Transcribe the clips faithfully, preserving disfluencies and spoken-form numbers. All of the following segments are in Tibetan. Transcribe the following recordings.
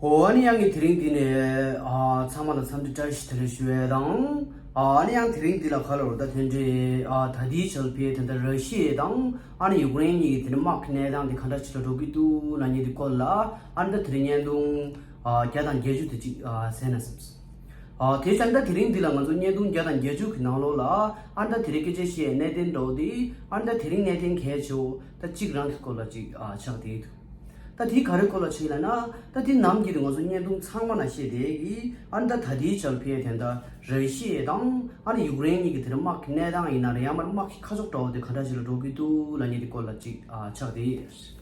ཨོ་ཨ་ནི་ཡང་ངས་དེ་རིང་འདི་ནས་ཨ་ཚང་མ་ལ་འཚམས་འདྲི་བཀྲ་ཤིས་བདེ་ལེགས་ཞུ་ཡས་དང་། ཨ་ཨ་ནི་ཡང་དེ་རིང་འདི་ལ་ག་ལ་རོ་ད་དེ་འདྲའི་ཨ་ད་ལྟའི་ཆར་ཕེ་དེ་འདྲ་ར་ཤི་ཡ་དང་ཨ་ནི་ཡུཀ་རེན་གཉིས་ཀྱི་དེ་འདྲ་དམག་གི་གནས་སྟངས་དེ་ག་འདྲ་ཞིག་ལ་འགྲོ་གི་འདུག་ལབ་མཁན་དེ་སྐོར་ལ་ཨ་ནི་ད་དེ་རིང་བརྙན་ཐུང་ཨ་བརྒྱ་དང་བརྒྱད་ཅུ་དེ་ཅིག་ཨ་གསན་ན་བསམས། ཨ་དེ་བྱས་ན་ད་དེ་རིང་འདི་ལ་ང་ཚོ་བརྙན་ཐུང་བརྒྱ་དང་བརྒྱད་ཅུ་གི་ནང་ལོགས་ལ་ཨ་ནི་ད་དེ་རིང་སྐད་ཆ་བཤད་གནད་དོན་འདྲ་བོ་དེ་ཨ་ནི་ད་དེ་རིང་གནད་དོན་གལ་ཆེ་བོ་ད་གཅིག་རང་གི་སྐོར་ལ་ཅིག་ཨ་ཆགས་བསྡད་འདུག་ད་དེ་ག་རེ་སྐོར་ལ་ཆེ་ལབ་ན། ད་དེ་ནམ་རྒྱུན་དུ་ང་ཚོ་བརྙན་ཐུང་ཚང་མ་ན་བཤད་བསྡད་ཀྱི་ཨ་ནི་ད་ད་ལྟའི་ཆར་ཕེ་དེ་འདྲ་ར་ཤི་ཡ་དང་ཨ་ནི་ཡུཀ་རེན་གཉིས་ཀྱི་དེ་འདྲ་དམག་གི་གནས་སྟངས་ཡིན་ན་རེད། ཡང་མ་དམག་གི་ཁ་ཕྱོགས་འདྲ་བོ་དེ་ག་འདྲ་ཞིག་ལ་འགྲོ་གི་འདུག་ལབ་མཁན་དེ་སྐོར་ལ་ཅིག་ཨ་ཆགས་བསྡད་ཡོད།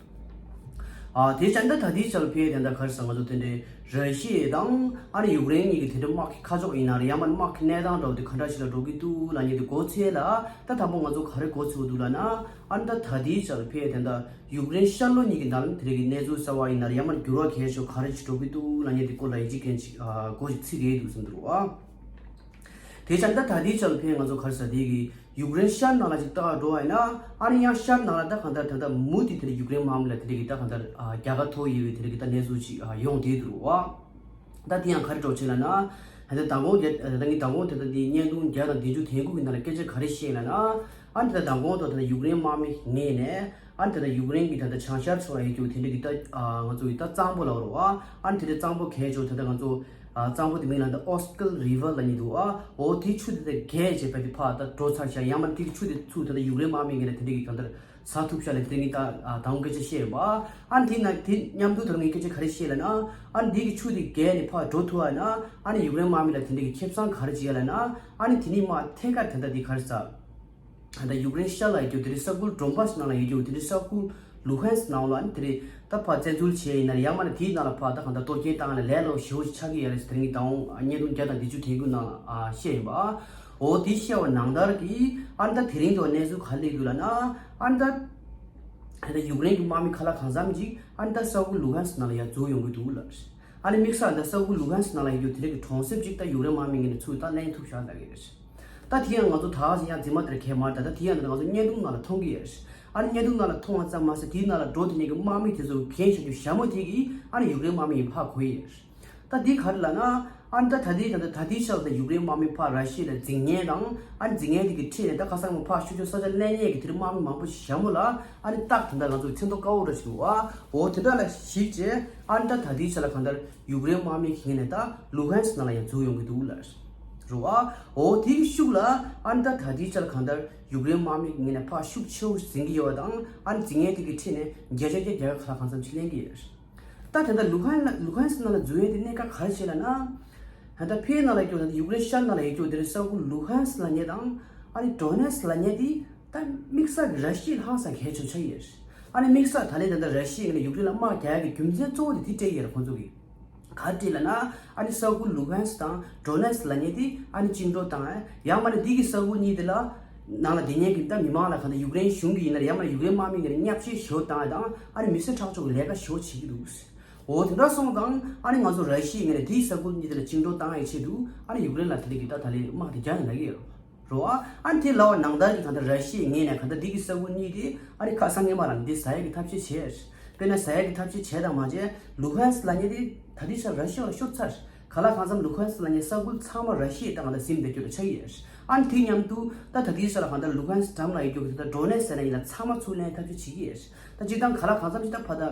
ཨ་དེ་བྱས་ན་ད་ད་ལྟའི་ཆར་ཕེ་དེ་འདྲ་ག་རེ་ཟེར་ང་ཚོ་དེ་འདྲའི་ར་ཤི་ཡ་དང་ཨ་ནི་ཡུཀ་རེན་གཉིས་ཀྱི་དེ་འདྲ་དམག་གི་ཁ་ཕྱོགས་ཡིན་ན་རེད། ཡང་མ་དམག་གི་གནས་སྟངས་འདྲ་བོ་དེ་ག་འདྲ་ཞིག་ལ་འགྲོ་གི་འདུག་ལབ་མཁན་དེ་གོ་ཚེ་ལ་ད་དང་པོ་ང་ཚོ་ག་རེ་གོ་ཚེ་འདུག་ལབ་ན་ཨ་ནི་ད་ད་ལྟའི་ཆར་ཕེ་དེ་འདྲ་ཡུཀ་རེན་ཤར་ལྷོ་གཉིས་ཀྱི་ནང་དེ་རིགས་ཀྱི་གནས་ཚུལ་གསར་བ་ཡིན་ན་རེད། ཡང་མ་འགྱུར་བ་གལ་ཆེ་ག་རེ་ཞིག་འགྲོ་གི་འདུག་ལབ་མཁན་དེ་སྐོར་ལ་ཡིན་གཅིག་མིན་གཅིག་ཨ་གོ་ཞིག་ཚིག་རེད་འདུག་བསམ་འདུག་ཨ། དེ་བྱས་ན་ད་ད་ལྟའི་ཆར་ཕེ་ང་ཚོ་ག་རེ་ཟེར་དེ་གི་ཡུཀ་རེན་ཤར་ནང་ལ་ཅིག་ལྟ་ག་འགྲོ་བ་ཡིན་ན་ཨ་ནི་ཡང་ཤར་ནང་ལ་ད་གང་ལྟར་ད་ལྟ་མུ་མཐུད་དེ་རིགས་ཡུཀ་རེན་དམག་མི་ལ་དེ་རིགས་ཀྱི་ད་གང་ལྟར་ཨ་རྒྱལ་ཁ་ཐོབ་ཡོད་པའི་དེ་རིགས་ཀྱི་ད་གནས་ཚུལ་ཅིག་ཨ་ཡོང་བསྡད་འདུག་ཨ། ད་དེ་ཡང་ག་རེ་འགྲོ་ཆེ་ལབ་ན། ད་ལྟ་མདང་དགོང་དེ་ད་ལྟ་ངས་མདང་དགོང་དེ་ད་ལྟའི་བརྙན་ཐུང་བརྒྱ་དང་བདུན་ཅུ་དོན་དགུ་གི་ནང་ལ་སྐད་ཆ་ག་རེ་བཤད་ལབ་ན། ཨ་ནི་ད་ལྟ་མདང་དགོང་དུ་ད་ལྟ་ཡུཀ་རེན་དམག་མི་ངོས་ནས་ཨ་ནི་ད་ལྟ་ཡུཀ་རེན་གྱི་ད་ལྟ་བྱང་ཤར་ཕྱོགས་ལ་ཡོད་རྒྱུ་དེ་འདྲ་གི་ད་ང་ཚོ་གི་ད་གཙང་པོ་ལབ་རོགས་ཨ། ཨ་ནི་དེ་འདྲའི་གཙང་པོ་གལ་ཆེ་བོ་ད་ལྟ་ང་ཚོ་གཙང་པོ་དེ་མིང་ལ་ད་ཨོ་སི་ཀལ་རི་ཝར་ལབ་མཁན་འདུག་ཨ། འོ་དེ་ཆུ་དེ་ད་བརྒལ་བྱས་པ་དེ་ཕར་ད་འགྲོ་ཚར་ཤག་ཡང་མ་དེ་གི་ཆུ་དེ་ཚུར་ད་ལྟ་ཡུཀ་རེན་དམག་མི་ངོས་ནས་དེ་འདྲ་གི་གང་ལྟར། ཟ་ཐུབ་ཤག་ལབ་དེ་ངས་ད་ཨ་དང་སྐད་ཆ་བཤད་ཡིན་པ། ཨ་ནི་དེ་ན་དེ་མཉམ་དུ་ད་ངས་སྐད་ཆ་ག་རེ་བཤད་ལབ་ན། ཨ་ནི་འདི་གི་ཆུ་དེ་བརྒལ་ནས་ཕར་འགྲོ་ཐུབ་ཨ་ན། ཨ་ནི་ཡུཀ་རེན་དམག་མི་ལ་དེ་འདྲ་གི་ཁེ་བཟང་ག་རེ་བྱེད་ཡ་ལབ་ན། ཨ་ནི་དེ་ནི་མ་ཐད་ཀར་དེ་འདྲ་དེ་ག་རེ་ཟ། ད་ཡུཀ་རེན་ཤར་ལ་ཡོད་རྒྱུ་དེ་རིང་ས་ཁུལ་ཌོན་བྷ་སི་ནང་ལ་ཡོད་རྒྱུ་དེ་རིང་ས་ཁུལ་ལུ་ཧན་སི་ནང་ལ་ཨ་ནི་དེ་རིང་ད་ཕར་བཙན་འཛུལ་བྱས་ཡིན་ན་ཡང་མ་ནི་དེའི་ནང་ལ་ཕར་ད་གང་ལྟར་གཏོར་སྐྱོན་བཏང་ལ་ལས་སླ་པོ་ཞེ་པོ་ཅིག་ཆགས་ཀྱི་ཡོད་རེད་ཟེར་དེ་རིང་གི་ད་འོང་བརྙན་ཐུང་བརྒྱ་དང་བདུན་ཅུ་དོན་དགུ་ནང་ལ་ཨ་བཤད་ཡིན་པ། འོ་དེ་བཤད་པ་ནང་ལྟར་གྱི་ཨ་ནི་ད་དེ་རིང་དུ་གནས་ཚུལ་ག་རེ་སླེབས་འདུག་ལབ་ན། ཨ་ནི་ད་ཨ་ནི་ད་ཡུཀ་རེན་གྱི་དམག་མི་ཁ་ལག་གང་འཚམ་ཅིག་ཨ་ནི་ད་ས་ཁུལ་ལུ་ཧན་སི་ནང་ལ་ཡར་འཛུལ་ཡོང་གི་འདུག་ལབ། ཨ་ནི་དམིགས་བསལ་ད་ས་ཁུལ་ལུ་ཧན་སི་ནང་ལ་ཡོད་རྒྱུ་དེ་འདྲ་གི་གྲོང་གསེབ་ཅིག་ད་ཡུཀ་རེན་དམག་མི་ངོས་ནས་ཚུར་ད་ལེན་ཐུབ་ཤག་ལབ་ཀྱི་རེད། ད་དེ་ཡང་ང་ཚོ་ད་ག་ཟེ་ཡང་རྫུན་མ་དེར་ཁས་མ་རེད། ད་ད་དེ་ཡང་ད་ང་ཚོ་བརྙན་ཐུང་ནང་ལ་མཐོང་གི་ཡོད་རེད། ཨ་ནི་བརྙན་ཐུང་ནང་ལ་མཐོང་བ་ཙམ་མ་ཟད་དེའི་ནང་ལ་འགྲོ་དེ་ནས་གི་དམག་མི་དེ་ཚོ་འགན་བཞེས་རྒྱུ་ཞྭ་མོ་དེ་གིས་ཨ་ནི་ཡུཀ་རེན་དམག་མི་ཡིན་ཕར་གོ་ཡི་ཡོད་རེད། ད་འདི་ག་རེ་ལབ་ན། ཨ་ནི་ད་ད་ལྟའི་ད་ལྟ་ད་ལྟའི་ཆར་ད་ཡུཀ་རེན་དམག་མི་ཕར་ར་ཤི་ཡ་ལ་འཛིང་མཁན་དང་ཨ་ནི་འཛིང་མཁན་དེ་གི་ཁྲིད་ནས་ད་ཁ་སང་མ་ཕར་ཤུགས་ཆེ་ས་ཆ་ལེན་མཁན་གི་དེ་རིང་དམག་མི་མང་པོ་ཞིག་ཞྭ་མོ་ལ་ཨ་ནི་སྟག་དེ་འདྲ་ང་ཚོ་མཚོན་ཐོ་དཀར་པོ་འདྲ་ཞིག་འདུག་ཨ། འོ་དེ་འདྲ་ལ་གཞིགས་བྱས་ཨ་ནི་ད་ད་ལྟའི་ཆར་ལ་གང་ལྟར་ཡུཀ་རེན་དམག་མི་གི་ངོས་ནས་ད་ལུ་ཧན་སི་ནང་ལ་ཡང་འཛུལ་ཡོང་གི་འདུག་ལ་རེད་བ། འོ་དེ་གི་ཤུགས་ལ་ཨ་ནི་ད་ད་ལྟའི་ཆར་ལ་གང་ལྟར་ཡུཀ་རེན་དམག་མི་གི་ངོས་ནས་ཕར་ཤུགས་ཆེ་བོ་འཛིང་གི་ཡོད་པ་དང་ཨ་ནི་འཛིང་མཁན་དེ་གི་ཁྲིད་ནས་བརྒྱ་ཆ་བརྒྱ་རྒྱལ་ཁ་ལ་གང་འཚམ་ཞིག་ལེན་གི་ཡོད་རེད། ད་དེ་འདྲ་ལུ་ཧན་ལ་ལུ་ཧན་སི་ནང་ལ་འཛུལ་ཡས་དེ་གནད་འགག་ག་རེ་བྱས་ལབ་ན། ད་ལྟ་ཕའི་ནང་ལ་སྐྱོ་ན་ཡུཀ་རེན་ཤར་ནང་ལ་ཡོད་སྐྱོ་དེ་རིང་ས་ཁུལ་ལུ་ཧན་སི་ལབ་མཁན་དང་ཨ་ནི་ཌོ་ནེ་སི་ལབ་མཁན་དེ་ད་དམིགས་བསལ་གྱི་ར་ཤི་ཡའི་ཧང་སང་གལ་ཆེ་ཆགས་ཡོད་རེད། ཨ་ནི་དམིགས་བསལ་ད་ལན་ད་ལྟ་ར་ཤི་ཡ་ནས་ཡུཀ་རེན་ལ་དམག་རྒྱག་ཡག་གི་རྒྱུ་མཚན་གཙོ་བོ་དེ་དེ་སྤྲད་ཡོད་རེད་ཁོང་ཚོ་གིས། ག་རེ་ལབ་ན་ཨ་ནི་ས་ཁུལ་ལུ་ཧན་སི་དང་ཌོ་ནེ་སི་ལབ་མཁན་དེ་ཨ་ནི་བཅིངས་འགྲོལ་བཏང་ཡ་ཡང་མ་ནི་འདི་གི་ས་ཁུལ་གཉིས་དེ་ལ་ནང་ལ་སྡོད་མཁན་གྱི་ད་མི་མང་ལ་གང་ལྟར་ཡུཀ་རེན་གཞུང་གི་ཡིན་ན་ཡང་མ་ནི་ཡུཀ་རེན་དམག་མི་ངོས་ནས་བརྙས་བཅོས་ཞེ་པོ་བཏང་ཡ་དང་ཨ་ནི་མི་གསོད་ཁྲག་སྦྱོར་གྱི་ལས་ཀ་ཞེ་པོ་བྱེད་ཀྱི་འདུག་འོ་དེ་འདྲ་སོང་ཙང་ཨ་ནི་ང་ཚོ་ར་ཤི་ཡའི་ངོས་ནས་དེའི་ས་ཁུལ་གཉིས་དེ་ལ་བཅིངས་འགྲོལ་བཏང་ཡའི་ཆེད་དུ་ཨ་ནི་ཡུཀ་རེན་ལ་དེ་འདྲ་གི་ད་ད་ལན་དམག་དེ་རྒྱག་ཡིན་ལབ་ཀྱི་ཡོད་རེད་བ། ཨ་ནི་དེ་ལབ་པ་ནང་ལྟར་གྱི་གང་ལྟར་ར་ཤི་ཡའི་ངོས་ནས་གང་ལྟར་འདི་གི་ས་ཁུལ་གཉིས་དེ་ཨ་ནི་ཁ་སང་ཉིན་མ་རང་འདི་ཟ་ཡ་གི་ཐབས་ཤེས་བྱས། དཔེར་ན་ཟ་ཡ་གི་ཐབས་ཤེས་བྱས་དང་མ་བྱས་ལུ་ཧན་སི་ལབ་མཁན་དེ་ད་ལྟའི་ཆར་ར་ཤི་ཡ་ལ་ཤོར་ཚར། གང་ལ་གང་འཚམ་ལུ་ཧན་སི་ལབ་མཁན་ས་ཁུལ་ཚང་མ་ར་ཤི་ཡའི་ད་གང་ལྟར་ཟིན་བསྡད་རྒྱུ་ལ་ཆགས་ཀྱི་ཡོད། ཨ་ནི་དེ་མཉམ་དུ་ད་ད་ལྟའི་ཆར་ལ་གང་ལྟར་ལུ་ཧན་སི་འགྲམ་ལ་ཡོད་རྒྱུ་གི་ད་ལྟ་ཌོ་ནེ་སི་ཟེར་ན་ཡིན་ན་ཚང་མ་ཚུར་ལེན་ཐབས་ཤེས་བྱེད་ཀྱི་ཡོད། ད་སྤྱིར་བཏང་གང་ལ་གང་འཚམ་ཅིག་ད་ཕ་ད།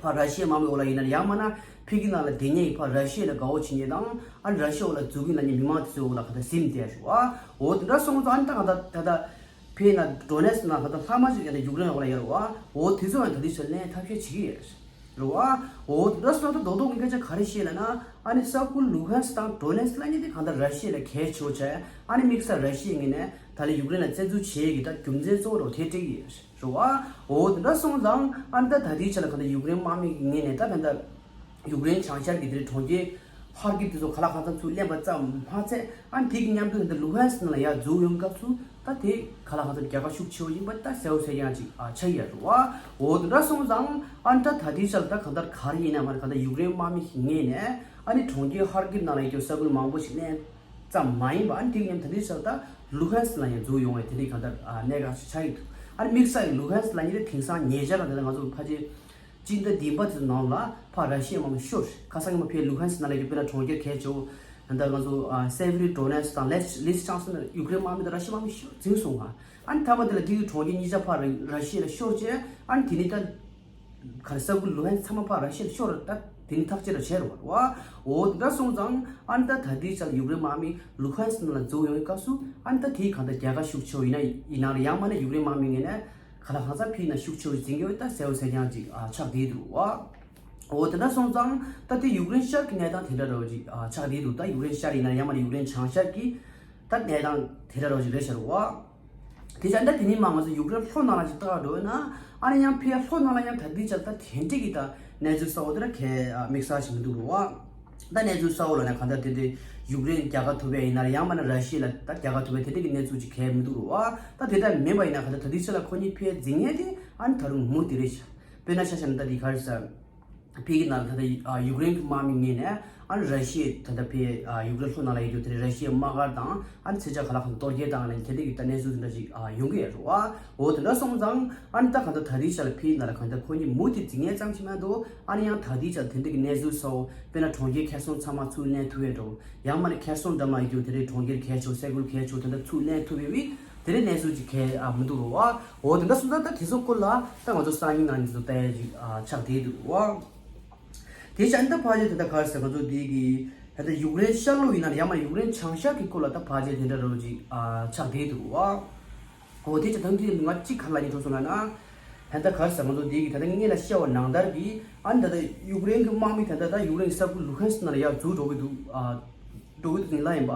ཕར་ར་ཤི་ཡའི་དམག་མི་འོག་ལ་ཡིན་ན་ཡང་མིན་ན་ཕ་གི་ནང་ལ་སྡོད་མཁན་གྱི་ཕར་ར་ཤི་ཡ་ལ་དགའ་བོ་བྱེད་མཁན་དང་ཨ་ནི་ར་ཤི་ཡ་འོག་ལ་འཛུལ་གྱི་ལབ་མཁན་མི་མང་དེ་ཚོའི་འོག་ལ་ག་ད་ཟིན་བསྡད་རེད་བ། འོ་དེ་འདྲ་སོང་ཙང་ཨ་ནི་ད་ག་ད་ད་ད་ཕའི་ནང་ཌོ་ནེ་སི་ནང་ག་ད་ལྷག་མ་ཅིག་ཡ་ད་ཡུཀ་རེན་འོག་ལ་ཡོད་རེད་བ། འོ་དེ་ཚོ་ཡང་ད་ལྟའི་ཆར་ལེན་ཐབས་ཤེས་བྱེད་ཀྱི་ཡོད་རེད་བ། འོ་དེ་འདྲ་སོང་ཙང་རྡོག་རྡོག་གི་སྐད་ཆ་ག་རེ་བཤད་ལབ་ན་ཨ་ནི་ས་ཁུལ་ལུ་ཧན་སི་དང་ཌོ་ནེ་སི་ལབ་མཁན་དེ་གང་ལྟར་ར་ཤི་ཡ་ལ་གལ་ཆེ་བོ་བྱས་ཨ་ནི་དམིགས་བསལ་ར་ཤི་ཡའི་ངོས་ནས་ད་ལན་ཡུཀ་རེན་ལ་བཙན་འཛུལ་བྱེད་ཡས་ཀྱི་ད་རྒྱུ་མཚན་གཙོ་བོ་རུ་དེ་སྤྲད་ཀྱི་ཡོད་རེད། རེད་བ། འོ་དེ་འདྲ་སོང་ཙང་ཨ་ནི་ད་ད་ལྟའི་ཆ་ལ་ག་ད་ཡུཀ་རེན་དམག་མི་གི་ངོས་ནས་ད་ད་ད་ཡུཀ་རེན་བྱང་ཤར་གྱི་དེ་རིང་གྲོང་ཁྱེར་ཧར་ཀིབ་དེ་ཚོ་ག་ལ་གང་འཚམ་ཚུར་ལེན་པ་ཙམ་མ་ཚད་ཨ་ནི་དེ་གི་མཉམ་དུ་འདི་ལུ་ཧན་སི་ནང་ལ་ཡར་འཛུལ་ཡོང་སྐབས་སུ་ད་དེ་ག་ལ་གང་འཚམ་རྒྱལ་ཁ་ཤུགས་ཆེ་བོ་ཡིན་པ་ད་གསལ་པོ་གསལ་རྐྱང་ཅིག་ཨ་ཆགས་ཡོད་རེད་བ། འོ་དེ་འདྲ་སོང་ཙང་ཨ་ནི་ད་ད་ལྟའི་ཆ་ལ་ད་གང་ལྟར་ག་རེ་ཡིན་ན་མ་རེད། གང་ལྟར་ཡུཀ་རེན་དམག་མི་གི་ངོས་ནས་ཨ་ནི་གྲོང་ཁྱེར་ཧར་ཀིབ་ནང་ལ་ཡོད་རྒྱུ་ས་ཁུལ་མང་པོ་ཞིག་ལེན། ཙམ་མ་ཡིན་པ་ཨ་ནི་དེ་གི་མཉམ་ད་ལྟའི་ཆར་ད་ལུ་ཧན་སི་ལ་ཡང་འཛུལ་ཡོང་བའི་དེ་འདྲའི་གང་ལྟར་ཨ་གནད་འགག་ཅིག་ཆགས་ཡོད་འདུག་ཨ་ནི་དམིགས་བསལ་གྱི་ལུ་ཧན་སི་ལབ་མཁན་དེ་དེང་སང་ཉེ་ཆར་ལ་དེ་ལ་ང་ཚོ་ཕལ་ཆེར་ སྤྱི་ཟླ་བདུན་པ་དེ་ནང་ལ་ཕར་ར་ཤི་ཡའི་དམག་མི་ཤོར། ཁ་སང་ཉི་མ་ཕར་ལུ་ཧན་སི་ནང་ལ་ཡོད་པའི་ན་གྲོང་ཁྱེར་གལ་ཆེ་བོ་ད་ང་ཚོ་སེ་བྷི་རི་ཌོ་ནེ་སི་དང་ལིས་ལིས་ཅང་སི་ནང་ཡུཀ་རེན་དམག་མི་དང་ར་ཤི་ཡའི་དམག་མི་ཤོར་འཛིང་སོང་ང་། ཨ་ནི་ཐ་མ་དེ་ལ་དེ་གི་གྲོང་ཁྱེར་གཉིས་ཆ་ཕར་ར་ཤི་ཡ་ལ་ཤོར་རྗེས་ཨ་ནི་དེ་ནི་ད་ག་རེ་ས་ཁུལ་ལུ་ཧན་ཚང་མ་ཕར་ར་ཤི་ཡ་ལ་ཤོར་ད་དེ་ནི་ཐག་བཅད་ར་བྱས་རོགས་བ། འོ་དེ་འདྲ་སོང་ཙང་ཨ་ནི་ད་ད་ལྟའི་ཆར་ལ་ཡུཀ་རེན་དམག་མི་ལུ་ཧན་སི་ནང་ལ་འཛུལ་ཡོང་བའི་སྐབས་སུ་ཨ་ནི་ད་དེའི་གང་ལྟར་རྒྱལ་ཁ་ཤུགས་ཆེ་བོ་ཡིན་ན་ཡིན་ན་རེད། ཡང་མིན་ན་ཡུཀ་རེན་དམག་མི་ངོས་ནས་ག་ལ་གང་འཚམ་ཕྱིན་ན་ཤུགས་ཆེ་བོ་འཛིན་གྱི་ཡོད་ད་གསལ་བོ་གསལ་རྐྱང་ཅིག་ཨ་ཆགས་བསྡད་འདུག་བ། འོ་དེ་འདྲ་སོང་ཙང་ད་དེ་ཡུཀ་རེན་ཤར་གྱི་གནས་སྟངས་དེ་འདྲ་རོ་ཅིག་ཨ་ཆགས་བསྡད་འདུག་ད་ཡུཀ་རེན་ཤར་ཡིན་ན་ཡང་མིན་ན་ཡུཀ་རེན་བྱང་ཤར་གྱི་ད་གནས་སྟངས་དེ་འདྲ་རོ་ཅིག་རེད་ཤག་བ། དེ་ཙང་ད་དེ་ནས་མ་ང་ཚོ་ཡུཀ་རེན་ལྷོ་ནང་ལ་ཅིག་ལྟ་ག་འགྲོ་ཡོད་ན་ཨ་ནི་ཡང་ཕར་ལྷོ་ནང་ལ་ཡང་ད་ལྟའི་ཆར་ད་དེ་འདྲ་གི་ད་གནས་ཚུལ་གསལ་བོ་དེ་འདྲ་གས་དམིགས་བསལ་ཞིག་མི་འདུག་རོ་བ། ད་གནས་ཚུལ་གསལ་བོ་ལ་ནས་གང་ལྟར་དེ་འདྲ་ཡུཀ་རེན་རྒྱལ་ཁ་ཐོབ་པ་ཡིན་ན་ཡང་མིན་ན་ར་ཤི་ཡ་ལ་ད་རྒྱལ་ཁ་ཐོབ་པ་དེ་འདྲ་གི་གནས་ཚུལ་ཅིག་གས་མི་འདུག་རོ་བ། ད་དེ་ལྟར་མིན་པ་ཡིན་ན་གང་ལྟར་ད་ལྟའི་ཆར་ལ་ཁོ་གཉིས་ཕར་འཛིང་མཁན་དེ་ཨ་ནི་ད་རུང་མུ་མཐུད་རེད་ཤག་དཔེར་ན་ཆ་བཞག་ན་ད་དེ་ག་རེ་ཟེར། ཕ་གི་ནང་ལ་ད་ལྟ་ཡུཀ་རེན་གྱི་དམག་མི་ངོས་ནས་ཨ་ནི་ར་ཤི་ཡའི་ད་ལྟ་ཕར་ཡུཀ་རེན་ལྷོ་ནང་ལ་ཡོད་རྒྱུ་དེ་ར་ཤི་ཡའི་དམག་སྒར་དང་ཨ་ནི་མཚོན་ཆ་ག་ལ་གང་གཏོར་རྒོལ་བཏང་ནས་དེ་འདྲ་གི་ད་གནས་ཚུལ་དེ་འདྲ་ཞིག་ཡོང་གི་ཡོད་རེད་བ། འོ་དེ་འདྲ་སོང་ཙང་ཨ་ནི་ད་གང་ལྟར་ད་ལྟའི་ཆར་ལ་ཕ་གི་ནང་ལ་གང་ལྟར་ཁོ་གཉིས་མུ་མཐུད་འཛིང་མཁན་ཙམ་ཞིག་མ་གཏོགས་ཨ་ནི་ཡང་ད་ལྟའི་ཆར་དེ་འདྲ་གི་གནས་ཚུལ་གསལ་བོ་དཔེར་ན་གྲོང་ཁྱེར་ཁེར་སོང་ཚང་མ་ཚུར་ལེན་ཐུབ་ཡོད་འགྲོ། ཡང་མིན་ན་ཁེར་སོང་འགྲམ་ལ་ཡོད་རྒྱུ་དེ་འདྲའི་གྲོང་ཁྱེར་གལ་ཆེ་བོ་ས་ཁུལ་གལ་ཆེ་བོ་དེ་འདྲ་ཚུར་ལེན་ཐུབ་ཡོད་པའི་དེ་འདྲའི་གནས་ཚུལ་ཅིག་གས་མི་འདུག་རོ་བ། འོ་དེ་འདྲ་སོང་ཙང་ད་དེ་ཚོ་སྐོར་ལ་ད་ང་ཚོ་སང་ཉིན་གནངས་ཉིན་ཚོ་ལྟ་ཡ་ཅིག་ཆགས་བསྡད་འདུག་བ། དེ་བྱས་ད་ཕལ་ཆེར་ད་ལྟ་ག་རེ་ཟེར་ང་ཚོ་འདི་གི་ད་ལྟ་ཡུཀ་རེན་ཤར་ལྷོ་ཡིན་ན་ཡང་མིན་ན་ཡུཀ་རེན་བྱང་ཤར་གྱི་སྐོར་ལ་ད་ཕལ་ཆེར་དེ་འདྲ་རོ་ཅིག་ཆགས་བསྡད་འདུག་བ། འོ་དེ་བྱས་ད་འདི་ང་གཅིག་ག་རེ་ལབ་སྙིང་བྲོ་སོང་ལབ་ན། ད་ལྟ་ག་རེ་ཟེར་ང་ཚོ་འདི་གི་ད་ལྟ་ངས་ལ་བཤད་པ་ནང་ལྟར་གྱི་ཨ་ནི་ད་ལྟ་ཡུཀ་རེན་གྱི་དམག་མི་ད་ལྟ་ད་ཡུཀ་རེན་གྱི་ས་ཁུལ་ལུ་ཧན་སི་ནང་ལ་ཡར་འཛུལ་འགྲོ་གི་འདུག་ཨ། འགྲོ་གི་འདུག་ཟེར་ལབ་ཡིན་པ།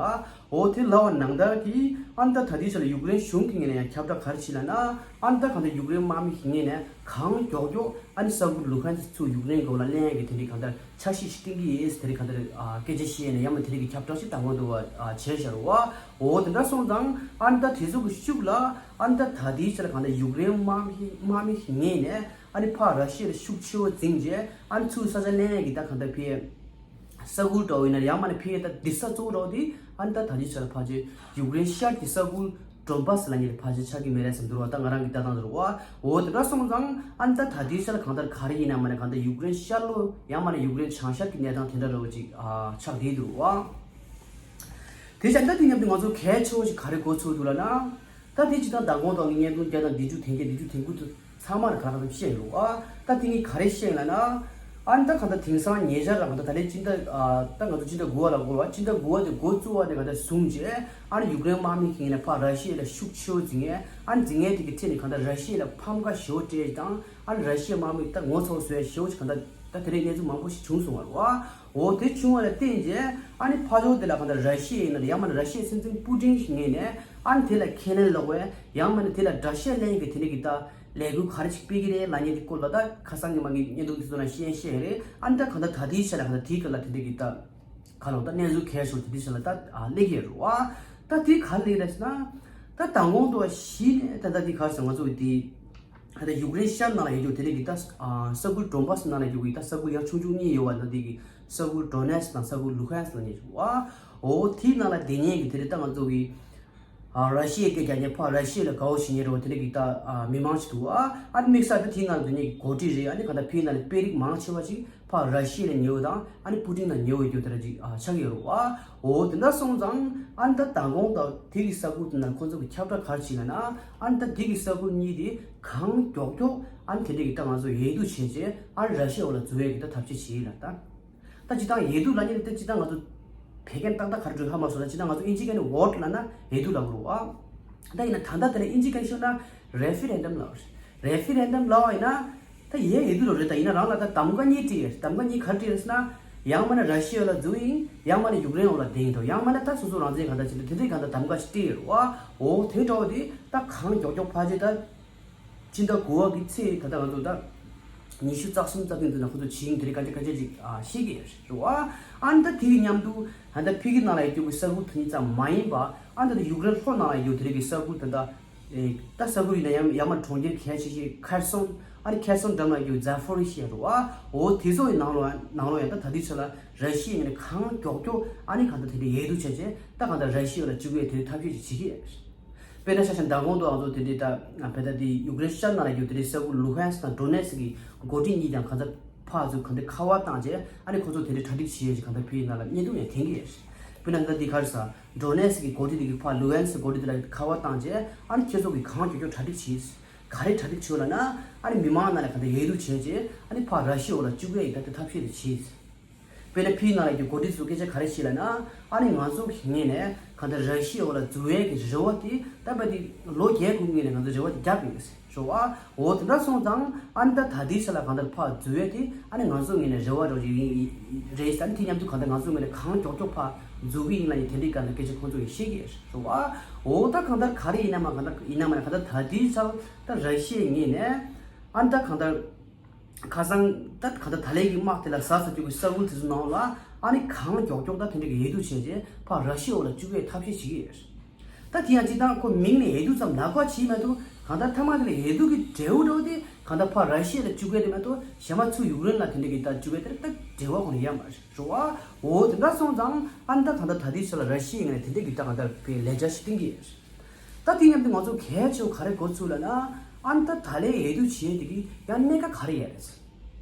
འོ་དེ་ལབ་པ་ནང་ལྟར་གྱི་ཨ་ནི་ད་ད་ལྟའི་ཆ་ལ་ཡུཀ་རེན་གཞུང་གི་ངོས་ནས་ཡང་ཁྱབ་བསྒྲགས་ག་རེ་བྱས་ལབ་ན་ཨ་ནི་ད་གང་ལྟར་ཡུཀ་རེན་དམག་མི་གི་ངོས་ནས་གང་མགྱོགས་མགྱོགས་ཨ་ནི་ས་ཁུལ་ལུ་ཧན་སི་ཚུར་ཡུཀ་རེན་གྱི་འོག་ལ་ལེན་ཡས་ཀྱི་དེ་འདྲའི་གང་ལྟར་འཆར་གཞི་ཞིག་བཏིང་གི་ཡིན་ཟེར་དེ་འདྲའི་གང་ལྟར་ཨ་སྐད་ཆ་བཤད་ནས་ཡང་མིན་དེ་འདྲའི་གི་ཁྱབ་བསྒྲགས་ཤིག་དང་པོ་འདུག་བ་ཨ་བྱས་བཞག་རེད་བ། འོ་དེ་འདྲ་སོང་ཙང་ཨ་ནི་ད་དེ་ཚོ་གི་ཤུགས་ལ་ཨ་ནི་ད་ད་ལྟའི་ཆ་ལ་གང་ལྟར་ཡུཀ་རེན་དམག་མི་དམག་མི་གི་ངོས་ནས་ཨ་ནི་ཕར་ར་ཤི་ཡ་ལ་ཤུགས་ཆེ་བོ་འཛིང་རྗེས་ཨ་ནི་ཚུར་ས་ཆ་ལེན་ཡས་ཀྱི་ད་གང་ལྟར་ཕར་ས་ཁུལ་འདྲ་བོ་ཡིན་ན་ཡང་མིན་ན་ཕར་ད་དེ་ས་གཙོ་བོ་འདྲ་བོ་དེ་ཨ་ནི་ད་ད་ལྟའི་ཆ་ལ་ཕལ་ཆེར་ཡུཀ་རེན་ཤར་གྱི་ས་ཁུལ་ཌོན་བྷ་སི་ལབ་མཁན་དེ་ཕལ་ཆེར་ཆགས་ཀྱི་མེད་རེད་བསམ་འདུག་བ། ད་ང་རང་གི་ལྟ་སྟངས་དེ་རེད་བ། འོ་དེ་འདྲ་སོང་ཙང་ཨ་ནི་ད་ད་ལྟའི་ཆ་ལ་གང་ལྟར་ག་རེ་ཡིན་ན་མིན་ན་གང་ལྟར་ཡུཀ་རེན་ཤར་ལྷོ་ཡང་མིན་ན་ཡུཀ་རེན་བྱང་ཤར་གྱི་གནས་སྟངས་དེ་འདྲ་འདྲ་བོ་ཅིག་ཨ་ཆགས་བསྡད་འདུག་བ། དེ་བྱས་ད་དེ་མཉམ་དུ་ང་ཚོ་གལ་ཆེ་བོ་ཞིག་ག་རེ་གོ་ཚོད་འདུག་ལབ་ན། ད་དེ་སྤྱིར་བཏང་མདང་དགོང་དང་བརྙན་ཐུང་བརྒྱ་དང་བདུན་ཅུ་དོན་བརྒྱད་བདུན་ཅུ་དོན་དགུ་དུ་ཚང་མར་ག་རེ་བཤད་ཡོད་རེད་བ། ད་དེ་ངས་ག་རེ་བཤད་ཡིན་ལབ་ན། ཨ་ནི་ད་གང་ལྟར་དེང་སང་ཉེ་ཆར་རང་ད་ད་ལན་སྤྱི་ཟླ་ཨ་ད་ང་ཚོ་སྤྱི་ཟླ་དགུ་པ་ལ་འགོར་བ། སྤྱི་ཟླ་དགུ་པ་དེ་འགོ་བཙུགས་པ་དེ་གང་ལྟར་བཟུང་རྗེས་ཨ་ནི་ཡུཀ་རེན་དམག་མི་གི་ངོས་ནས་ཕར་ར་ཤི་ཡ་ལ་ཤུགས་ཆེ་བོ་འཛིང་ཡས། ཨ་ནི་འཛིང་ཡས་དེ་གི་ཁྲོད་ནས་གང་ལྟར་ར་ཤི་ཡ་ལ་ཕམ་ཁ་ཞེ་པོ་སྤྲད་དང་། ཨ་ནི་ར་ཤི་ཡའི་དམག་མི་ད་ངོ་ཚ་བོ་བཟོ་ཡས་ཞེ་པོ་ཅིག་གང་ལྟར་ད་དེ་རིང་གནས་ཚུལ་མང་པོ་ཞིག་བྱུང་སོང་བ་རེད་བ། འོ་དེ་བྱུང་བ་ལ་བརྟེན་རྗེས་ཨ་ནི་ཕར་ཕྱོགས་དེ་ལ་གང་ལྟར་ར་ཤི་ཡ་ཡིན་ན་ཡང་མིན་ན་ར་ཤི་ཡའི་སྲིད་འཛིན་པུ་ཏིན་གྱི་ངོས་ནས་ཨ་ནི་དེ་ལ་ཁས་ལེན་སློག་པའི་ཡང་མིན་ན་དེ་ལ་དགྲ་ཤ་ལེན་གྱི་དེ་འདྲ་གི་ད་ལས་འགུལ་ག་རེ་ཅིག་སྤེལ་གི་རེད་ལབ་མཁན་དེ་སྐོར་ལ་ད་ཁ་སང་ཉི་མ་ངས་བརྙན་ཐུང་དེ་ཚོ་ནང་བཤད་བཤད་རེད། ཨ་ནི་ད་གང་ལྟར་ད་ལྟའི་ཆ་ལ་གང་ལྟར་དེའི་སྐོར་ལ་དེ་འདྲ་གི་ད་ག་ལོག་ད་གནས་ཚུལ་གལ་ཆེ་བ་དེ་འདྲ་ཆ་ལ་ད་ཨ་སླེབས་ཀྱི་རེད་བ། ད་དེ་ག་རེ་སླེབས་རེད་ཟེར་ན། ད་མདང་དགོང་དུ་བ་གཞི་ནས་ད་ལྟ་དེ་ག་རེ་ཟེར་ང་ཚོ་གི་དེ། ད་ལྟ་ཡུཀ་རེན་ཤར་ནང་ལ་ཡོད་རྒྱུ་དེ་འདྲ་གི་ད་ཨ་ས་ཁུལ་ཌོན་བྷ་སི་ནང་ལ་ཡོད་གི་ད་ས་ཁུལ་ཡང་ཆུང་ཆུང་གཉིས་ཡོད་བ། ད་དེ་གི་ས་ཁུལ་ཌོ་ནེ་སི་དང་ས་ཁུལ་ལུ་ཧན་སི་ལབ་མཁན་ཞིག་བ། འོ་དེའི་ནང་ལ་བསྡད་མཁན་གི་དེ་འདྲ་ད་ང་ཚོ་གི་ཨ་ར་ཤི་ཡའི་སྐད་རྒྱག་མཁན་ཕར་ར་ཤི་ཡ་ལ་དགའ་བོ་བྱེད་མཁན་རེད་བ། དེ་འདྲ་གི་ད་ཨ་མི་མང་ཞིག་འདུག་བ། ཨ་ནི་དམིགས་བསལ་ད་དེའི་ནང་ལ་སྡོད་མཁན་གི་འགོ་ཁྲིད་རེད། ཨ་ནི་ག་ད་ཕའི་ནང་ལ་དཔོན་རིགས་མང་ཆེ་བ་ཞིག་ཕར་ར་ཤི་ཡ་ལ་ཉེ་བོ་དང་ཨ་ནི་པུ་ཏིན་ལ་ཉེ་བོ་རྒྱུ་དེ་འདྲ་ཅིག་ཨ་ཆགས་ཀྱི་ཡོད་རེད་བ། འོ་དེ་འདྲ་སོང་ཙང་ཨ་ནི་ད་མདང་དགོང་དང་དེ་གི་ས་ཁུལ་དེ་ནང་ཁོང་ཚོ་གི་ཁྱབ་བསྒྲགས་ག་རེ་བྱས་ན་ན། ཨ་ནི་ད་དེ་གི་ས་ཁུལ་གཉིས་དེ་གང་མགྱོགས་མགྱོགས་ཨ་ནི་དེ་འདྲ་གི་ད་ང་ཚོ་འོས་བསྡུ་བྱས་རྗེས་ཨ་ནི་ར་ཤི་ཡའི་འོག་ལ་འཛུལ་ཡས་ཀྱི་ད་ཐབས་ཤེས་བྱེད་ཡིན་ལ་ད། ད་སྤྱིར་བཏང་འོས་བསྡུ་ལབ་མཁན་དེ་སྤྱིར་བཏང་ང་ཚོ་བོད་སྐད་ཏག་ཏག་ག་རེ་འགྲོ་ཧ་མ་སོང་ད། སྤྱིར་བཏང་ང་ཚོ་ཨིན་ཇི་སྐད་ནས་ཝོ་ཊི་ལབ་ན་འོས་བསྡུ་ལབ་དགོས་རེད་བ། ད་ཡིན་ན་ད་ལྟ་དེ་ལ་ཨིན་ཇི་སྐད་ཤོད་ན་རེ་ཕི་རེན་ཌམ་ལབ་རེད། རེ་ཕི་རེན་ཌམ་ལབ་པ་ཡིན་ན། ད་ཡའི་འོས་བསྡུ་རེད། ད་ཡིན་ན་རང་ལ་ད་གདམ་ག་གཉིས་སྤྲད་ཡོད། གདམ་ག་གཉིས་ག་རེ་སྤྲད་ཡོད་ཟེར་ན། ཡང་མིན་ན་ར་ཤི་ཡའི་འོག་ལ་འཛུལ་ཡིན། ཡང་མིན་ན་ཡུཀ་རེན་འོག་ལ་བསྡད་ཡིན་འགྲོ། ཡང་མིན་ན་ད་སོ་སོ་རང་བཙན་ག་འདྲ་བྱེད་འགྲོ། དེ་འདྲའི་ག་འདྲ་གདམ་ག་ཞིག་སྤྲད་ཡོད་རེད་བ། འོ་དེ་འདྲ་བོ་དེ་ད་གང་མགྱོགས་མགྱོགས་ཕལ་ཆེར་ད་སྤྱི་ཟླ་དགུ་པ་གི་ཚེས་ད་ལྟ་ང་ཚོ་ད་ཉི་ཤུ་རྩ་གསུམ་རྩ་བདུན་དེ་ནང་ཁོ་ཚོ་བྱེད་ཡིན། དེ་འདྲའི་སྐད་ཆ་སྐད་ཆ་ཅིག་ཨ་བཤད་ཀྱི་ཡོད་རེད་བ། ཨ་ནི་ད་དེ་གི་མཉམ་དུ་ད་ལྟ་ཕ་གི་ནང་ལ་ཡོད་རྒྱུ་གི་ས་ཁུལ་དེ་གཉིས་ཙམ་མ་ཡིན་པ། ཨ་ནི་ད་ལྟ་ཡུཀ་རེན་ལྷོ་ནང་ལ་ཡོད་དེ་འདྲའི་གི་ས་ཁུལ་ད་ལྟ། ཨེ། ད་ས་ཁུལ་ཡིན་ན་ཡང་ཡང་མ་གྲོང་ཁྱེར་གལ་ཆེ་ཤོས་ཁེར་སོང་། ཨ་ནི་ཁེར་སོང་འགྲམ་ལ་ཡོད་ཛ་ཕོ་རི་ཤི་ཡ་རེད་བ། འོ་དེ་ཚོ་ཡི་ནང་ལོ་ནང་ལོ་ཡང་ད་ད་ལྟའི་ཆ་ལ་ར་ཤི་ཡའི་ངོས་ནས་གང་མགྱོགས་མགྱོགས་ཨ་ནི་གང་ལྟར་དེ་འདྲའི་འོས་བསྡུ་བྱས་རྗེས་ད་གང་ལྟར་ར་ཤི་ཡ་ལ་བཅུག་ཡས་དེ་འདྲའི་ཐབས་ཤེས་ཅིག་བྱེད་ཀྱི་ཡོད། དཔེར་ན་ཆ་བཞག་ན་མདང་དགོང་དུ་ང་ཚོ་དེ་འདྲའི་ད་བལ་ད་དེ་ཡུཀ་རེན་ཤར་ནང་ལ་ཡོད་དེ་འདྲའི་ས་ཁུལ་ལུ་ཧན་སི་དང་ཌོ་ནེ་སི་གི་འགོ་ཁྲིད་གཉིས་ཀྱང་གང་ལྟར་ཕར་ཚུར་གང་འདྲའི་ཁ་པར་བཏང་རྗེས་ཨ་ནི་ཁོ་ཚོ་དེ་འདྲའི་གྲ་སྒྲིག་བྱེད་ཡས་ཀྱི་གང་ལྟར་ཕའི་ནང་ལ་བརྙན་ཐུང་ཡང་འཐེན་གྱི་ཡོད། དཔེར་ན་ད་འདི་ག་རེ་ཟ། ཌོ་ནེ་སི་གི་འགོ་ཁྲིད་དེ་གི་ཕར་ལུ་ཧན་སི་འགོ་ཁྲིད་དེ་ལ་ཁ་པར་བཏང་རྗེས་ཨ་ནི་ཁྱེད་ཚོ་གི་གང་མགྱོགས་མགྱོགས་གྲ་སྒྲིག་བྱེད། ག་རེ་གྲ་སྒྲིག་བྱེད་ལབ་ན་ཨ་ནི་མི་མང་ནང་ལ་གང་ལྟར་ཡས་རྡུང་བྱས་རྗེས་ཨ་ནི་ཕར་ར་ཤི་ཡའི་འོག་ལ་བཅུག་ཡས་ཀྱི་ད་ལྟ་ཐབས་ཤེས་དེ་བྱེད། དཔེར་ན་ཕིའི་ནང་ལ་གི་འགོ་ཁྲིད་ཚོ་སྐད་ཆ་ག་རེ་བཤད་ལབ་ན། ཨ་ནི་ང་ཚོ་གི་ངོས་ནས་གང་ལྟར་ར་ཤི་ཡའི་འོག་ལ་འཛུལ་ཡས་ཀྱི་རེ་བ་དེ་ད་བལ་དེ་ལོ་བརྒྱད་གོང་ངོས་ནས་ང་ཚོ་རེ་བ་དེ་རྒྱབ་ཡོད་ཟེར་བ། འོ་དེ་འདྲ་སོང་ཙང་ཨ་ནི་ད་ད་ལྟའི་ཆ་ལ་གང་ལྟར་ཕར་འཛུལ་ཡས་དེ་ཨ་ནི་ང་ཚོ་ངོས་ནས་རེ་བ་རོགས་ཡིན་རེད་ཟེར། ཨ་ནི་དེ་མཉམ་དུ་གང་ལྟར་ང་ཚོ་ངོས་ནས་གང་མགྱོགས་མགྱོགས་ཕར་འཛུལ་གི་ཡིན་ལབ་ནས་དེ་འདྲའི་གང་ལྟར་སྐད་ཆ་ཁོང་ཚོ་ཡིས་བཤད་ཀྱི་ཡོད་ཟེར་བ། འོ་ད་གང་ལྟར་ག་རེ་ཡིན་ན་མ་གང་ལྟར་ཡིན་ན་མ་གང་ལྟར་ད་ལྟའི་ཆ་ལ་ད་ར་ཤི་ཡའི་ངོས་ནས་ཨ་ནི་ད་གང་ལྟར། ཁ་སང་ད་ག་ད་ད་ལན་གྱི་དམག་དེ་ལ་ཟ་ས་རྒྱུ་གི་ས་ཁུལ་དེ་ཚོ་ནང་ལ་ཨ་ནི་གང་མགྱོགས་མགྱོགས་ད་དེ་འདྲ་གི་ཡས་རྡུང་བྱས་རྗེས་ཕར་ར་ཤི་ཡའི་འོག་ལ་བཅུག་ཡས་ཐབས་ཤེས་བྱེད་ཀྱི་ཡོད། ད་དེ་ཡང་སྤྱིར་བཏང་ཁོ་མིང་ནས་ཡས་རྡུང་ཙམ་ལབ་ཀྱི་བྱས་མ་གཏོགས་གང་ལྟར་མཐའ་མ་དེ་ལ་ཡས་རྡུང་གི་འབྲས་བུ་འདྲ་བོ་དེ་གང་ལྟར་ཕར་ར་ཤི་ཡ་ལ་བཅུག་ཡས་དེ་མ་གཏོགས་གཞན་པ་ཚུར་ཡུཀ་རེན་ལ་དེ་འདྲ་གི་ད་བཅུག་ཡས་དེ་ད་འབྲེལ་བ་ཁོ་ན་ཡོད་མ་རེད་ཟེར་བ། འོ་དེ་འདྲ་སོང་ཙང་ཨ་ནི་ད་གང་ལྟར་ད་ལྟའི་ཆ་ལ་ར་ཤི་ཡའི་ངོས་ནས་དེ་འདྲ་གི་ད་གང་ལྟར་པའི་ལས་འཆར་ཞིག་བཏིང་གི་ཡོད། ད་དེ་མཉམ་དུ་ང་ཚོ་གལ་ཆེ་བ་ག་རེ་གོ་ཚུལ་ལབ་ན། ཨ་ནི་ད་ད་ལན་ཡས་རྡུང་བྱེད་ཡས་དེ་གི་ཡང་གནད་འགག་ག་རེ་ཡོད་རེད།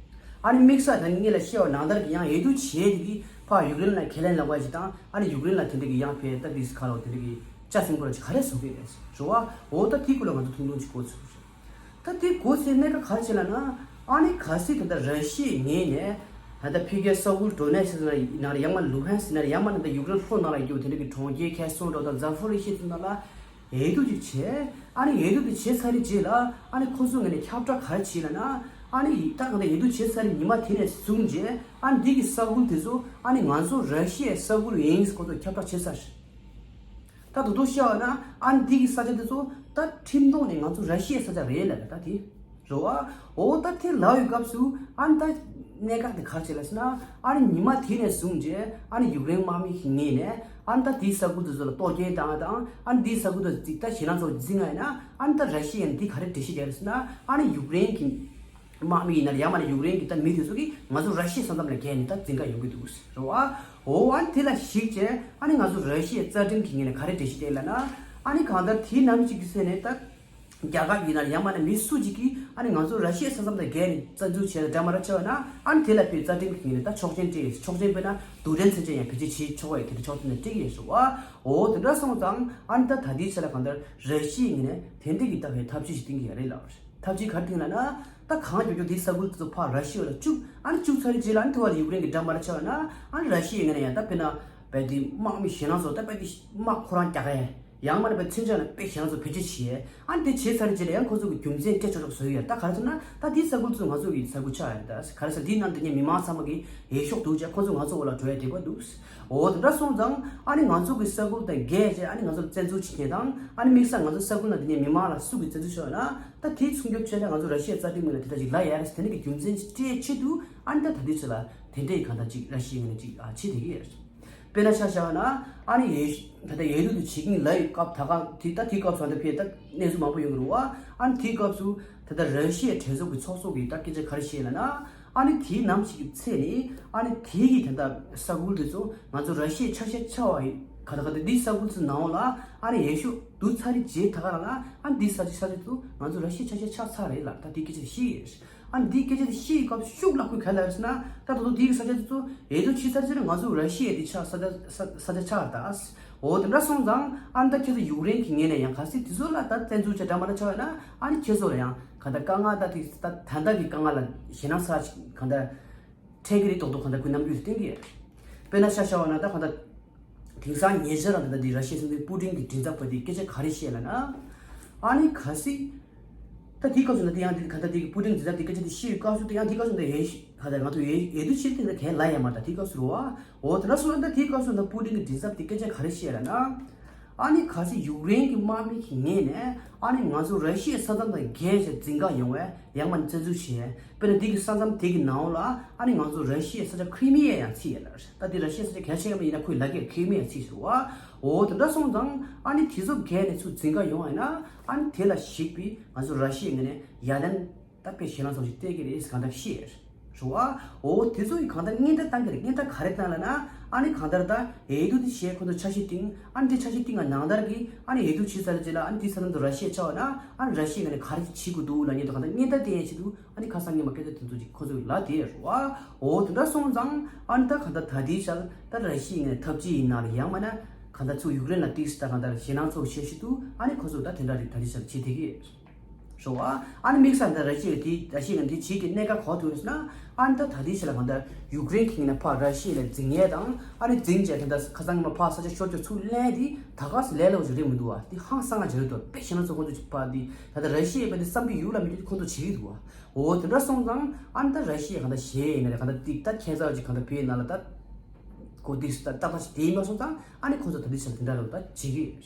ཨ་ནི་དམིགས་བསལ་ད་ངས་ལ་བཤད་པ་ནང་ལྟར་གི་ཡང་ཡས་རྡུང་བྱེད་ཡས་དེ་གི་ཕར་ཡུཀ་རེན་ལ་ཁས་ལེན་ལབ་པ་ཞིག་དང་ཨ་ནི་ཡུཀ་རེན་ལ་དེ་འདྲ་གི་ཡང་ཕའི་ད་དེ་ཁ་ལོ་དེ་འདྲ་གི་ལྕགས་སྲིན་པོ་ལ་ཅིག་ག་རེ་བཟོ་གི་རེད་ཟེར་བ། འོ་ད་དེ་སྐོར་ལ་ང་ཚོ་ཐུང་ཐུང་ཅིག་གོ་ཚུལ་རེད། ད་དེ་གོ་ཚེ་གནད་འགག་ག་རེ་བྱས་ལབ་ན། ཨ་ནི་གལ་སྲིད་ད་ལྟ་ར་ཤི་ཡའི་ངོས་ནས་ད་ལྟ་ཕ་གིའི་ས་ཁུལ་ཌོ་ནེ་སི་ནང་ལ་ཡང་མ་ལུ་ཧན་སི་ནང་ལ་ཡང་མ་ད་ལྟ་ཡུཀ་རེན་ལྷོ་ནང་ལ་རྒྱུ་དེ་འདྲ་གི་གྲོང་ཁྱེར་ཁེ་སོང་འགྲོ་དང་ཛ་ཕོ་རི་ཤི་ཚོ་ནང་ལ་ཡས་རྡུང་ཅིག་བྱས། ཨ་ནི་ཡས་རྡུང་དེ་བྱས་ཚར་རྗེས་ལ་ཨ་ནི་ཁོ་ཚོ་ངོས་ནས་ཁྱབ་བསྒྲགས་ག་རེ་བྱས་ལབ་ན། ཨ་ནི་ད་གང་ལྟར་ཡས་རྡུང་བྱས་ཚར་ཉི་མ་དེ་ནས་བཟུང་རྗེས་ཨ་ནི་འདི་གི་ས་ཁུལ་དེ་ཚོ་ཨ་ནི་ང་ཚོ་ར་ཤི་ཡའི་ས་ཁུལ་ཡིན་ཁོ་ཚོ་ཁྱབ་བསྒྲགས་བྱས་ཚར། ད་དུང་དུ་བཤད་པ་ན་ཨ་ནི་འདི་གི་ས་ཆ་དེ་ཚོ་ད་ཁྲིམས་ཐོག་ནས་ང་ཚོ་ར་ཤི་ཡའི་ས་ཆ་རེད་ལབ་ད་དེ་རེད་བ། འོ་ད་དེ་ལབ་ཡོད་སྐབས་སུ་ཨ་ནི་ད་གནད་འགག་དེ་ག་རེ་བྱས་ལབ་ཟེར་ན། ཨ་ནི་ཉི་མ་དེ་ནས་བཟུང་རྗེས་ཨ་ནི་ཡུཀ་རེན་དམག་མི་གི་ངོས་ནས་ཨ་ནི་ད་དེའི་ས་ཁུལ་དེ་ཚོ་ལ་གཏོར་སྐྱོན་བཏང་བ་དང་ཨ་ནི་དེའི་ས་ཁུལ་དེ་ཚོ་ད་ཞེད་སྣང་ཚ་པོ་འཛིན་ཡོང་ན་ཨ་ནི་ད་ར་ཤི་ཡས་འདི་ག་རེ་འགྲེལ་བཤད་རྒྱག་རེད་ཟེར་ན། ཨ་ནི་ཡུཀ་རེན་གྱི་དམག་མི་ཡིན་ན་ཡང་མིན་ན་ཡུཀ་རེན་གྱི་ད་མི་དེ་ཚོ་གིས་ང་ཚོ་ར་ཤི་ཡའི་ས་མཚམས་ལ་བརྒལ་ནས་ད་འཛིང་ག་ཡོང་གི་འདུག་ཟེར་བ། འོ་ཨ་ནི་དེ་ལ་གཞིགས་བྱས་ཨ་ནི་ང་ཚོ་ར་ཤི་ཡའི་རྩ་ཁྲིམས་ཀྱི་ངོས་ནས་ག་རེ་འགྲེལ་བཤད་བསྟན་ལབ་ན། ཨ་ནི་གང་ལྟར་དེའི་ནང་གཅིག་གི་ཚེ་ནས་ད་རྒྱལ་ཁབ་ཡིན་ན་ཡང་མིན་ན་མི་སུ་གཅིག་གིས་ཨ་ནི་ང་ཚོ་ར་ཤི་ཡའི་ས་མཚམས་ལ་བརྒལ་ནས་བཙན་འཛུལ་བྱས་ལ་འདྲ་མ་འདྲ་བྱས་པ་ན་ཨ་ནི་དེ་ལ་དཔེ་རྩ་ཁྲིམས་ཀྱི་ངོས་ནས་ད་ཆོག་མཆན་སྤྲད་ཆོག་མཆན་དཔེར་ན་རྡུལ་ཕྲན་མཚོན་ཆ་ཡང་བེད་སྤྱོད་བྱེད་ཆོག་པ་ཡིན་དེ་འདྲ་ཆོག་མཆན་ནས་སྤྲད་ཀྱི་ཡོད་ཟེར་བ། འོ་དེ་འདྲ་སོང་ཙང་ཨ་ནི་ད་ད་ལྟའི་ཆ་ལ་གང་ལྟར་ར་ཤི་ཡའི་ངོས་ནས་དེ་འདྲ་གི་ད་དཔེ་ཐབས་ཇུས་ཤིག་བཏིང་གི་ཡོད་རེད་ལབ་པ་རེད། ཐབས་ཇུས་ག་རེ་བཏིང་ལབ་ན། ད་གང་མགྱོགས་མགྱོགས་དེའི་ས་ཁུལ་དེ་ཚོ་ཕར་ར་ཤི་ཡ་ལ་བཅུག་ཨ་ནི་བཅུག་ཚར་རྗེས་ལ་ཨ་ནི་དེ་བར་ཡུཀ་རེན་གྱི་འགྲམ་པར་ཆགས་ན་ཨ་ནི་ར་ཤི་ཡའི་ངོས་ནས་ཡང་ད་དཔེར་ན་བལ་དེ་དམག་མི་ཞེད་སྣང་ཚོ་ད་བལ་དེ་དམག་ཁོ་རང་རྒྱག་ག་ཡང་མ་ནི་བལ་མཚོན་ཆ་ནང་དཔེ་ཞེད་སྣང་ཚོ་བེད་སྤྱོད་བྱས་ཨ་ནི་དེ་བྱས་ཚར་རྗེས་ལ་ཡང་ཁོ་ཚོ་གི་རྒྱུ་མཚན་སྤྲད་ཆོག་ཆོག་བཟོ་ཡི་ཡོད། ད་ག་རེ་ཟེར་ན་ད་དེའི་ས་ཁུལ་དེ་ཚོ་ང་ཚོ་གི་ས་ཁུལ་ཆགས་ཡོད། ད་ག་རེ་ཟེར་དེའི་ནང་དུ་ཉེ་མི་མང་ཚང་མ་གི་འོས་ཤོག་འདུག་ཅེས་ཁོ་ཚོ་ང་ཚོ་འོག་ལ་འགྲོ་ཡ་དེ་ག་འདུག་འོ་དེ་འདྲ་སོང་ཙང་ཨ་ནི་ང་ཚོ་གི་ས་ཁུལ་དང་འགལ་བྱས་ཨ་ནི་ང་ཚོ་ལ་བཙན་འཛུལ་བྱེད་མཁན་དང་ཨ་ནི་དམིགས་བསལ་ང་ཚོ་ས་ཁུལ་ནང་དུ་ཉེ་མི་མང་ལ་སུ་གི་བཙན་འཛུལ་བྱས་ཡོད་ན། ད་དེ་སྲུང་སྐྱོབ་བྱས་ན་ང་ཚོ་ར་ཤི་ཡའི་རྩ་ཁྲིམས་ངོས་ནས་དེ་འདྲ་ཞིག་ལབ་ཡ་རེད་ཟེར་དེ་འདྲ་གི་རྒྱུ་མཚན་ཅིག་སྤྲད་ཆེད་དུ་ཨ་ནི་ད་ད་དུས་ཚོད་ལ་དེ་འདྲའི་གང་ལྟར་ཅིག་ར་ཤི་ཡའི་ངོས་ནས་ཅིག་ཨ་བྱེད་བསྡད་ཀྱི་ཡོད་རེད། དཔེར་ན་ཆ་བཞག་ན་ཨ་ནི་ཡས་ད་ལྟ་ཡས་རྡུང་དེ་བྱེད་ཀྱིན་ལབ་ཡོད་སྐབས་ད་ག་དེ་ད་དེའི་སྐབས་སུ་ཨ་ནི་ད་དཔེ་ད་གནས་ཚུལ་མང་པོ་ཡོང་གི་རེད་བ། ཨ་ནི་དེའི་སྐབས་སུ་ད་ལྟ་ར་ཤི་ཡའི་གྲོས་ཚོགས་ཀྱི་ཚོགས་གཙོ་གིས་ད་སྐད་ཆ་ག་རེ་བཤད་ལབ་ན། ཨ་ནི་དེའི་ནམ་ཞིག་གི་ཚེ་ནི་ཨ་ནི་དེའི་གི་ད་ལྟ་ས་ཁུལ་དེ་ཚོ་ང་ཚོ་ར་ཤི་ཡའི་ཆ་ཤས་ཆགས་པ་ཡིན་ག་ད་ག་ད་འདིའི་ས་ཁུལ་ཚོའི་ནང་ལ་ཨ་ནི་ཡས་ཤོག་བསྡུ་ཚར་རྗེས་ད་ག་རང་ལ་ཨ་ནི་འདིའི་ས་ཆ་ས་ཆ་ཚོ་ང་ཚོ་ར་ཤི་ཡའི་ཆ་ཤས་ཆགས་ཚར་རེད་ལབ་ད་དེའི་སྐད་ཆ་བཤད་ཡོད། ཨ་ནི་འདིའི་སྐད་ཆ་དེ་བཤད་ཡོད་སྐབས་ཤུགས་ལ་ཁོས་ག་ལབ་ཟེར་ན་ད་ད་དུང་དེའི་ས་ཆ་དེ་ཚོ་ཡས་རྡུང་བྱས་ཚར་རྗེས་ང་ཚོ་ར་ཤི་ཡའི་དེ་ཆགས་ས་ཆ་ས་ས་ཆ་ཆགས་ད། འོ་དེ་འདྲ་སོང་ཙང་ཨ་ནི་ད་ཁྱེད་ཚོ་ཡུཀ་རེན་གྱི་ངོས་ནས་ཡང་གལ་སྲིད་དེ་ཚོ་ལ་ད་བཙན་འཛུལ་བྱས་འདྲ་མ་འདྲ་ཆགས་ཡོད་ན་ཨ་ནི་ཁྱེད་ཚོ་ལ་ཡང་གང་ལྟར་དཀའ་ངལ་ད་དེ་ད་ད་ལྟ་གི་དཀའ་ངལ་ལ་ཞེད་སྣང་ཚ་ཞིག་གང་ལྟར་འཕྲད་ཀྱི་རེད་མདོག་མདོག་གང་ལྟར་ཁོས་རྣམ་འགྱུར་བསྟན་གྱི་ཡོད། དཔེར་ན་ཆ་བཞག་པ་ན་ད་གང་ལྟར་དེང་སང་ཉེ་ཆར་ལ་ད་ལྟ་དེ་ར་ཤི་ཡའི་སྲིད་འཛིན་པུ་ཏིན་གྱི་མགྲིན་ཚབ་པ་དེས་སྐད་ཆ་ག་རེ་བཤད་ལབ་ན། ཨ་ནི་གལ་སྲིད་ད་དེའི་སྐབས་སུ་ན་དེ་ཡང་དེ་གང་ལྟར་དེ་གི་པུ་ཏིན་མགྲིན་ཚབ་དེ་སྐད་ཆ་དེ་བཤད་ཡོད་སྐབས་སུ་དེ་ཡང་དེའི་སྐབས་སུ་ད་ཡས་གང་ལྟར་ང་ཚོ་ཡས་ཡས་རྡུང་བྱེད་དེ་འདྲ་གས་ལབ་ཡ་མ་རེད། ད་དེའི་སྐབས་སུ་རེད་བ། འོ་དེ་འདྲ་སོང་ན་ད་དེའི་སྐབས་སུ་ད་པུ་ཏིན་གྱི་མགྲིན་ཚབ་དེ་སྐད་ཆ་ག་རེ་བཤད་ལབ་ན། ཨ་ནི་གལ་སྲིད་ཡུཀ་རེན་གྱི་དམག་མི་གི་ངོས་ནས་ཨ་ནི་ང་ཚོ་ར་ཤི་ཡའི་ས་མཚམས་དང་འགལ་བྱས་འཛིང་ག་ཡོང་བས་ཡང་མ་ནི་བཙན་འཛུལ་བྱས། དཔེར་ན་འདི་གི་ས་མཚམས་དེ་གི་ནང་ལ་ཨ་ནི་ང་ཚོ་ར་ཤི་ཡའི་ས་ཆ་ཁི་རི་མི་ཡ་ཡང་ཚུད་ཡོད་ལ། ད་འདི་ར་ཤི་ཡའི་ས་ཆ་གལ་ཆེ་ག་མ་ཡིན་ན་ཁོས་ལབ་ཀྱི་ཁི་རི་མི་ཡ་ཚུད་ཟེར་བ། འོ་དེ་འདྲ་སོང་ཙང་ཨ་ནི་དེ་ཚོ་འགལ་ནས་ཚུར་འཛིང་ག་ཡོང་བ་ཡིན་ན་ཨ་ནི་དེ་ལ་གཞིགས་པའི་ང་ཚོ་ར་ཤི་ཡའི་ངོས་ནས་ཡ་ལན་ད་དཔེ་ཞེད་སྣང་ཚ་པོ་ཞིག་སྤྲད་ཀྱི་རེད་ཟེར་གང་ལྟར་བཤད་ཡོད། རེད་བ། འོ་དེ་ཚོ་ཡི་གང་ལྟར་སྔོན་བརྡ་བཏང་གི་རེད། སྔོན་བརྡ་ག་རེ་བཏང་ལབ་ན། ཨ་ནི་གང་ལྟར་ད་འོས་བསྡུ་དེ་བྱས་ཁོ་ཚོ་འཆར་གཞི་བཏིང་། ཨ་ནི་དེ་འཆར་གཞི་བཏིང་བ་ནང་ལྟར་གྱི་ཨ་ནི་འོས་བསྡུ་བྱས་ཚར་རྗེས་ལ། ཨ་ནི་དེ་ས་ནང་དུ་ར་ཤི་ཡ་ཆགས་པ་ན། ཨ་ནི་ར་ཤི་ཡའི་ངོས་ནས་ག་རེ་བྱེད་དགོས་འདུག་ལབ་མཁན་དེ་གང་ལྟར་སྔོན་བརྡ་བསྟན་ཡ་ཆེད་དུ། ཨ་ནི་ཁ་སང་ཉི་མ་སྐད་ཆ་དེ་ཚོ་ཅིག་ཁོ་ཚོས་ལབ་བསྡད་རེད་བ། འོ་དེ་འདྲ་སོང་ཙང་ཨ་ནི་ད་གང་ལྟར་ད་ལྟའི་ཆར་ད་ར་ཤི་ཡའི་ངོས་ནས་འཐབ་ཇུས་ཡིན་ན་ལ། ཡང་མིན་ན་གང་ལྟར་ཚུར་ཡུཀ་རེན་ལ་ཏིག་ཙམ་ད་གང་ལྟར་ཞེད་སྣང་ཚ་པོ་བྱེད་བཞིན་འདུག། ཨ་ནི་ཁོ་ཚོས་ད་དེ་འདྲ་རིགས་ད་ལྟའི་ཆར་བྱེད་བསྡད་ཀྱི་རེད་བ། ཨ་ནི་དམིགས་བསལ་ད་ར་ཤི་ཡ་དེ་ར་ཤི་ཡ་དེ་བྱེད་ཀྱི་གནད་འགག་ག་པར་ཐུག་རེད་ཟེར་ན། ཨ་ནི་ད་ད་ལྟའི་ཆར་ལ་གང་ལྟར་ཡུཀ་རེན་གྱི་ངོས་ནས་ཕར་ར་ཤི་ཡ་ལ་འཛིང་ཡས་དང་། ཨ་ནི་འཛིང་བྱས་ད་ལྟ་ཁ་སང་ཉི་མ་ཕར་ས་ཆ་ཤོར་ཆོག་ཚུར་ལེན་དེ་ད་ག་སེ་ལས་སླ་པོ་ཞིག་རེད་མི་འདུག་བ། དེ་ཧང་སང་ང་བྱེད་ཀྱི་འདུག། དཔེ་ཞེད་སྣང་ཚ་པོ་ཁོ་ཚོ་ཅིག་ཕར་དེ་ད་ལྟ་ར་ཤི་ཡ་བས་དེ་བསམ་གྱི་ཡོད་ལ་མི་འདུག། ཁོ་ཚོ་བྱེད་ཀྱི་འདུག་བ། འོ་དེ་འདྲ་སོང་ཙང་ཨ་ནི་ད་ར་ཤི་ཡ་གང་ལྟར་གཞན་ཡིན་ན་རེད། གང་ལྟར་ཏིག་ད་ཁྱད་མཚར་ཅིག་གང་ལྟར་བོད་ནང་ལ་ད་གོ་ཏིག་ད་ཏག་ཏག་ཅིག་དེ་མ་སོང་ཙང་ཨ་ནི་ཁོ་ཚོ་ད་ལྟའི་ཆར་དེ་འདྲ་རེད་ད་བྱེད་ཀྱི་ཡོད་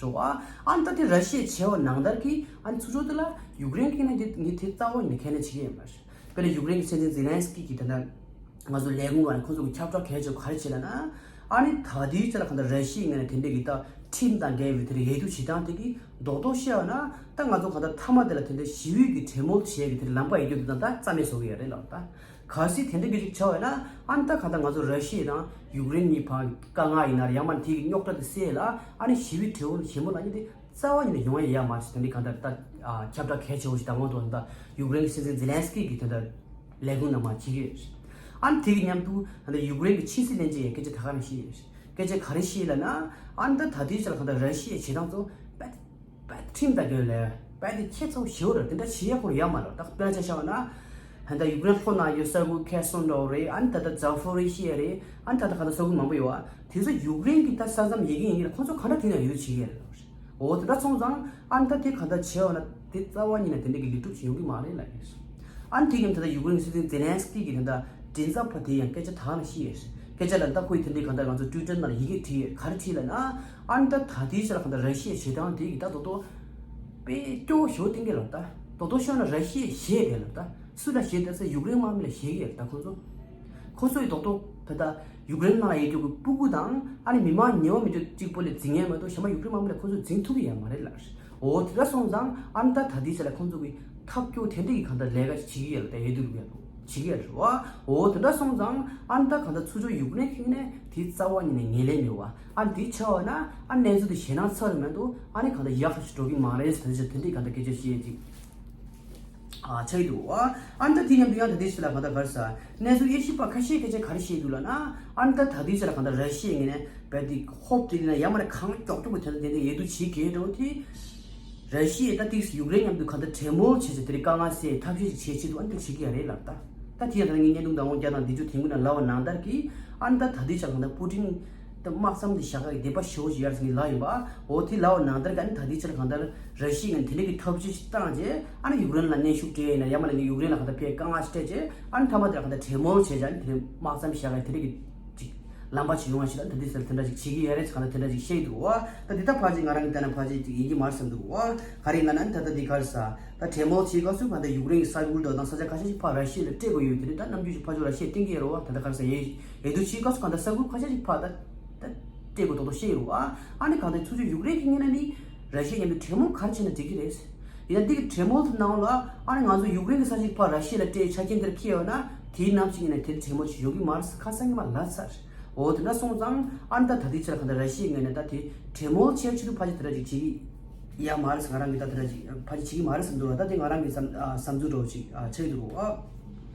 རེད་བ། ཨ་ནི་ད་དེ་ར་ཤི་ཡས་བྱས་པ་ནང་ལྟར་གྱི་ཨ་ནི་ཚུར་ཕྱོགས་དེ་ལ་ཡུཀ་རེན་གྱི་ངོས་ནས་དེ་ངས་དེ་རྩ་བ་ཉིད་ནས་ཁས་ལེན་བྱེད་ཀྱི་ཡོད་མ་རེད། དཔེར་ན་ཡུཀ་རེན་གྱི་སྲིད་འཛིན་ཛེ་ལན་སི་ཀི་གིས་ད་ལྟ་ང་ཚོ་ལས་ཁུངས་བ་ནས་ཁོ་ཚོ་གི་ཁྱབ་བསྒྲགས་གལ་ཆེ་བ་ག་རེ་བྱས་ལབ་ན། ཨ་ནི་ད་ལྟའི་ཆར་ལ་གང་ལྟར་ར་ཤི་ཡའི་ངོས་ནས་དེ་འདྲ་གི་ད་ཁྲིམས་དང་འགལ་བའི་དེ་འདྲ་འོས་བསྡུ་བྱེད་སྟངས་དེ་གི་རྡོག་རྡོག་བཤད་པ་ན། ད་ང་ཚོ་གང་ལྟར་མཐའ་མ་དེ་ལ་དེ་འདྲ་ཞི་བའི་གི་གྲོས་མོལ་བྱེད་ཀྱི་དེ་འདྲ་ལམ་ཁ་ཡོད་རྒྱུ་དེ་དང་ད་རྩ་མེད་བཟོ་གི་ཡོད་རེད་ལབ། ད་གལ་སྲིད་དེ་འདྲ་གི་ཅིག་བྱས་པ་ན། ཨ་ནི་ད་གང་ལྟར་ང་ཚོ་ར་ཤི་ཡ་དང་ཡུཀ་རེན་གཉིས་བར་དཀའ་ངལ་ཡིན་ན་རེད། ཡང་མིན་ན་དེ་གི་རྙོག་དྲ་དེ་སེལ་ལ། ཨ་ནི་ཞི་བའི་གྲོས་མོལ་གྲོས་མོལ་ལབ་མཁན་དེ་རྩ་བ་ཉིད་ནས་ཡོང་ཡ་ཡོད་མ་རེད་ཟེར། དེ་འདྲའི་གང་ལྟར་ད་ཨ་ཁྱབ་བསྒྲགས་གལ་ཆེ་བོ་ཞིག་ད་སྔོན་དུ་ད་ཡུཀ་རེན་གྱི་སྲིད་འཛིན་ཛེ་ལན་སི་ཀི་གིས་དེ་འདྲ་ལས་ཁུངས་ནང་མར་བྱེད་ཀྱི་ཡོད་རེད། ཨ་ནི་དེ་གི་མཉམ་དུ་ད་ལྟ་ཡུཀ་རེན་གྱི་ཕྱི་སྲིད་བློན་ཆེན་ཡང་སྐད་ཆ་ད་ག་རང་བཤད་ཡོད་རེད། སྐད་ཆ་ག་རེ་བཤད་ལབ་ན། ཨ་ནི་ད་ད་ལྟའི་ཆར་ལ་གང་ལྟར་ར་ཤི་ཡའི་བྱེད་སྟངས་ཚོ་དཔེ་དཔེ་ཁྲིམས་དང་འགལ་ལ་དཔེ་དེ་ཁྱད་མཚར་པོ་ཞེ་པོ་རེད། དེ་འདྲ་བྱེད་ཡ་ཁོ་རང་ཡོད་མ་རེད། ད་དཔེར་ན་ཆ་བཞག་པ་ན། ད་ལྟ་ཡུཀ་རེན་ལྷོ་ནང་ཡོད་ས་ཁུལ་ཁེར་སོན་རེད། ཨ་ནི་ད་ལྟ་ཛ་ཕོ་རི་ཤི་ཡ་རེད། ཨ་ནི་ད་ལྟ་གང་ལྟར་ས་ཁུལ་མང་པོ་ཡོད་བ། དེ་ཚོ་ཡུཀ་རེན་གྱི་ད་ས་མཚམས་ཡིན་གྱི་ཡིན་གྱི་ལ། ཁོ་ཚོ་གང་འདྲ་དེ་ནས་འོས་བསྡུ་བྱེད་ཀྱི་རེད། འོ་དེ་འདྲ་སོང་ཙང་ཨ་ནི་ད་དེ་གང་ལྟར་བྱས་པ་ན་དེ་རྩ་བ་ཉིད་ནས་དེ་འདྲ་གི་ལེགས་གྲུབ་ཅིག་ཡོང་གི་མ་རེད་ལབ་ཀྱི་རེད། ཨ་ནི་དེ་གི་ད་ལྟ་ཡུཀ་རེན་གྱི་སྲིད་འཛིན་ཛེ་ལན་སི་ཀི་གི་ད་ལྟ་མགྲིན་ཚབ་པ་དེ་ཡང་སྐད་ཆ་ད་ག་རང་བཤད་ཡོད་རེད། སྐད་ཆ་ལ་ད་ཁོས་དེ་འདྲའི་གང་ལྟར་ང་ཚོ་ཊུའི་ཊར་ནང་ལ་ཡི་གེ་བྲིས་ཡོད། ག་རེ་བྲིས་ལབ་ན། ཨ་ནི་ད་ད་ལྟའི་ཆར་ལ་གང་ལྟར་ར་ཤི་ཡའི་བྱེད་སྟངས་དེ་གི་ད་དོ་དོ་དཔེ་སྐྱོ་བོ་ཞེ་པོ་བསྟན་གྱི་ལབ། ད་དོ་དོ་ཤོད་ན་ར་ཤི་ཡའི་ཞེད་དེ་ལབ། ད་སུ་ལ་ཞེད་དེ་ཟེར། ཡུཀ་རེན་དམག་མི་ལ་ཞེད་ཀྱི་ཡོད་ད་ཁོ་ཚོ། ཁོ་ཚོ་ཡི་དོ་དོ་ད་ལྟ་ཡུཀ་རེན་ནང་ལ་ཡོད་རྒྱུ་གི་སྤུ་གུ་དང་། ཨ་ནི་མི་མང་ཉེ་བ་མི་ཆོ་གཅིག་པོ་ལ་འཛིང་ཡས་མ་གཏོགས་གཞན་པ་ཡུཀ་རེན་དམག་མི་ལ་ཁོ་ཚོ་འཛིང་ཐུབ་ཀྱི་ཡོད་མ་རེད་ལབ། འོ་དེ་འདྲ་སོང་ཙང་ཨ་ནི་ད་ད་ལྟའི་ཆར་ལ་ཁོང་ཚོ་གི་ཐབས་སྐྱོ་དེ་འདྲ་གི་གང་ལྟར་ལས་ཀ་ཞིག་བྱེད་ཀྱི་ཡོད་ལ། ད་འོས་བསྡུ་ལ་བྱེད་ཀྱི་ཡོད་རེད་བ། འོ་དེ་འདྲ་སོང་ཙང་ཨ་ནི་ད་གང་ལྟར་ཚུར་ཕྱོགས་ཡུཀ་རེན་གྱི་ངོས་ནས་དེ་རྩ་བ་ཉིད་ནས་ངོས་ལེན་མེད་བ། ཨ་ནི་དེ་ཆགས་པ་ན་ཨ་ནི་གནས་ཚུལ་དེ་ཞེད་སྣང་ཚ་རུ་མ་གཏོགས་ཨ་ནི་གང་ལྟར་ཡག་ཤོས་ཤིག་འགྲོ་གི་མ་རེད་ཟེར། དེ་འདྲའི་གང་ལྟར་སྐད་ཆ་བཤད་ཅིག་ཨ་ཆགས་ཀྱི་འདུག་བ། ཨ་ནི་ད་དེ་མཉམ་དུ་ཡང་ད་ལྟའི་ཆར་ལ་གང་ལྟར་ག་རེ་ཟེར། གནས་ཚུལ་དབྱེ་ཞིབ་པ་ཁ་ཤས་སྐད་ཆ་ག་རེ་བཤད་འདུག་ལབ་ན། ཨ་ནི་ད་ད་ལྟའི་ཆར་ལ་གང་ལྟར་ར་ཤི་ཡའི་ངོས་ནས་རྦད་དེ་ཧོབ་དེ་ཡིན་ན་ཡང་མ་ནས་གང་མགྱོགས་མགྱོགས་ཀྱི་དོན་དུ་དེ་འདྲ་འོས་བསྡུ་བྱེད་དགོས་འགྲོ་དེ། ར་ཤི་ཡས་ད་ཏིག་ཡུཀ་རེན་མཉམ་དུ་གང་ལྟར་གྲོས་མོལ་བྱས་ཚེ་དེ་རིང་དཀའ་ངལ་སེལ་ཐབས་ཤེས་ཅིག་བྱེད་ཆེད་དུ་ཨ་ནི་ད་བྱེད་ཀྱི་ཡ་རེད་ལབ། ད་ད་དེ་ཡང་ད་ངས་བརྙན་ཐུང་དང་འོ་བརྒྱ་དང་བདུན་ཅུ་དེ་སྔོན་ལ་ལབ་པ་ནང་ལྟར་གྱི། ཨ་ནི་ད་ད་ལྟའི་ཆར་གང་ལྟར་པུ་ཏིན་ད་དམག་མཚམས་དེ་བཞག་ག་གི་འདོད་པ་ཞེ་པོ་ཞིག་ཡོད་ཟེར་ངས་ལབ་ཡིན་པ། འོ་དེ་ལབ་པ་ནང་ལྟར་གྱི་ཨ་ནི་ད་ལྟའི་ཆར་གང་ལྟར་ར་ཤི་ཡས་ངོས་ནས་དེ་འདྲ་གི་ཐབས་ཇུས་ཤིག་བཏང་རྗེས་ཨ་ནི་ཡུཀ་རེན་ལ་གནོན་ཤུགས་སྤྲད་ཡིན་ན། ཡང་མ་ནས་ཡུཀ་རེན་ལ་གང་ལྟར་ཕར་དཀའ་ངལ་ཞིག་སྤྲད་རྗེས་ཨ་ནི་མཐའ་མ་དེ་ལ་གང་ལྟར་གྲོས་མོལ་བྱས་རྗེས་ཨ་ནི་དེ་འདྲའི་དམག་མཚམས་བཞག་ག་དེ་འདྲ་གི་ཅིག་ལམ་པ་ཞིག་ཡོང་བ་ཞིག་ལ་ད་ལྟའི་ཆར་དེ་འདྲ་ཅིག་བྱེད་ཀྱི་ཡོད་རེད་ཟེར་གང་ལྟར་དེ་འདྲ་ཅིག་བཤད་ཀྱི་འདུག་བ། ད་འདི་ལྟ་ཕལ་ཆེར་ང་རང་གི་ལྟ་ན་ཕལ་ཆེར་ཅིག་ཡིན་གྱི་མ་རེད་བསམ་འདུག་བ། ག་རེ་ཡིན་ལབ་ན་ད་ལྟ་འདི་ག་རེ་ཟེར། ད་གྲོས་མོལ་བྱེད་སྐབས་སུ་གང་ལྟར་ཡུཀ་རེན་གྱི་ས་ཁུལ་དང་ས་ཆ་ཁ་ཤས་ཤིག་ཕར་ར་ཤི་ཡ་ལ་སྤྲད་དགོས་ཡོད་དེ་རེད། ད་ནམ་རྒྱུན་ཞིག་ཕར་ཕྱོགས་ར་ཤི་ཡས་བསྟན་གྱི་ཡོད་རེད་བ། ད་ལྟ་ག་རེ་ཟེར། འོས་འོས་བསྡུ་བྱེད་སྐབས་སུ་གང་ལྟར་ས་ཁུལ་ཁ་ཤས་ཤིག་ཕར་ད་ད་སྤྲད་དགོས་མདོག་མདོག་བཤད་ཡོད་རེད་བ། ཨ་ནི་གང་ལྟར་ཚུར་ཕྱོགས་ཡུཀ་རེན་གྱི་ངོས་ནས་ནི་ར་ཤི་ཡ་མཉམ་དུ་གྲོས་མོལ་ག་རེ་བྱས་ན་འགྲིག་གི་རེད། ཡིན་ན་འདི་གི་གྲོས་མོལ་དེ་ནང་ལ་ཨ་ནི་ང་ཚོ་ཡུཀ་རེན་གྱི་ས་ཆ་ཕར་ར་ཤི་ཡ་ལ་སྤྲད་ཆ་རྐྱེན་དེར་འཁེལ་ཡོད་ན་དེའི་ནང་ཞིག་ཡིན་ན་དེར་གྲོས་མོལ་ཞིག་ཡོང་གི་མ་རེད་ཟེར་ཁ་སང་ཉི་མ་ལབ་ཚར། འོ་དེ་འདྲ་སོང་ཙང་ཨ་ནི་ད་ད་ལྟའི་ཆར་གང་ལྟར་ར་ཤི་ཡའི་ངོས་ནས་ད་དེ་གྲོས་མོལ་བྱས་ཆེད་དུ་ཕལ་ཆེར་དེ་འདྲ་ཅིག་བྱེད་ཀྱི་ཡ་མ་རེད་ཟེར། ང་རང་གིས་ད་དེ་འདྲ་ཅིག་ཕལ་ཆེར་བྱེད་ཀྱི་མ་རེད་བསམ་འདུག་ལ། ད་དེ་ང་རང་གི་བསམ་ཨ་བསམ་ཚུལ་འདྲ་བོ་ཅིག་ཨ་ཆགས་ཀྱི་འདུག་གོ།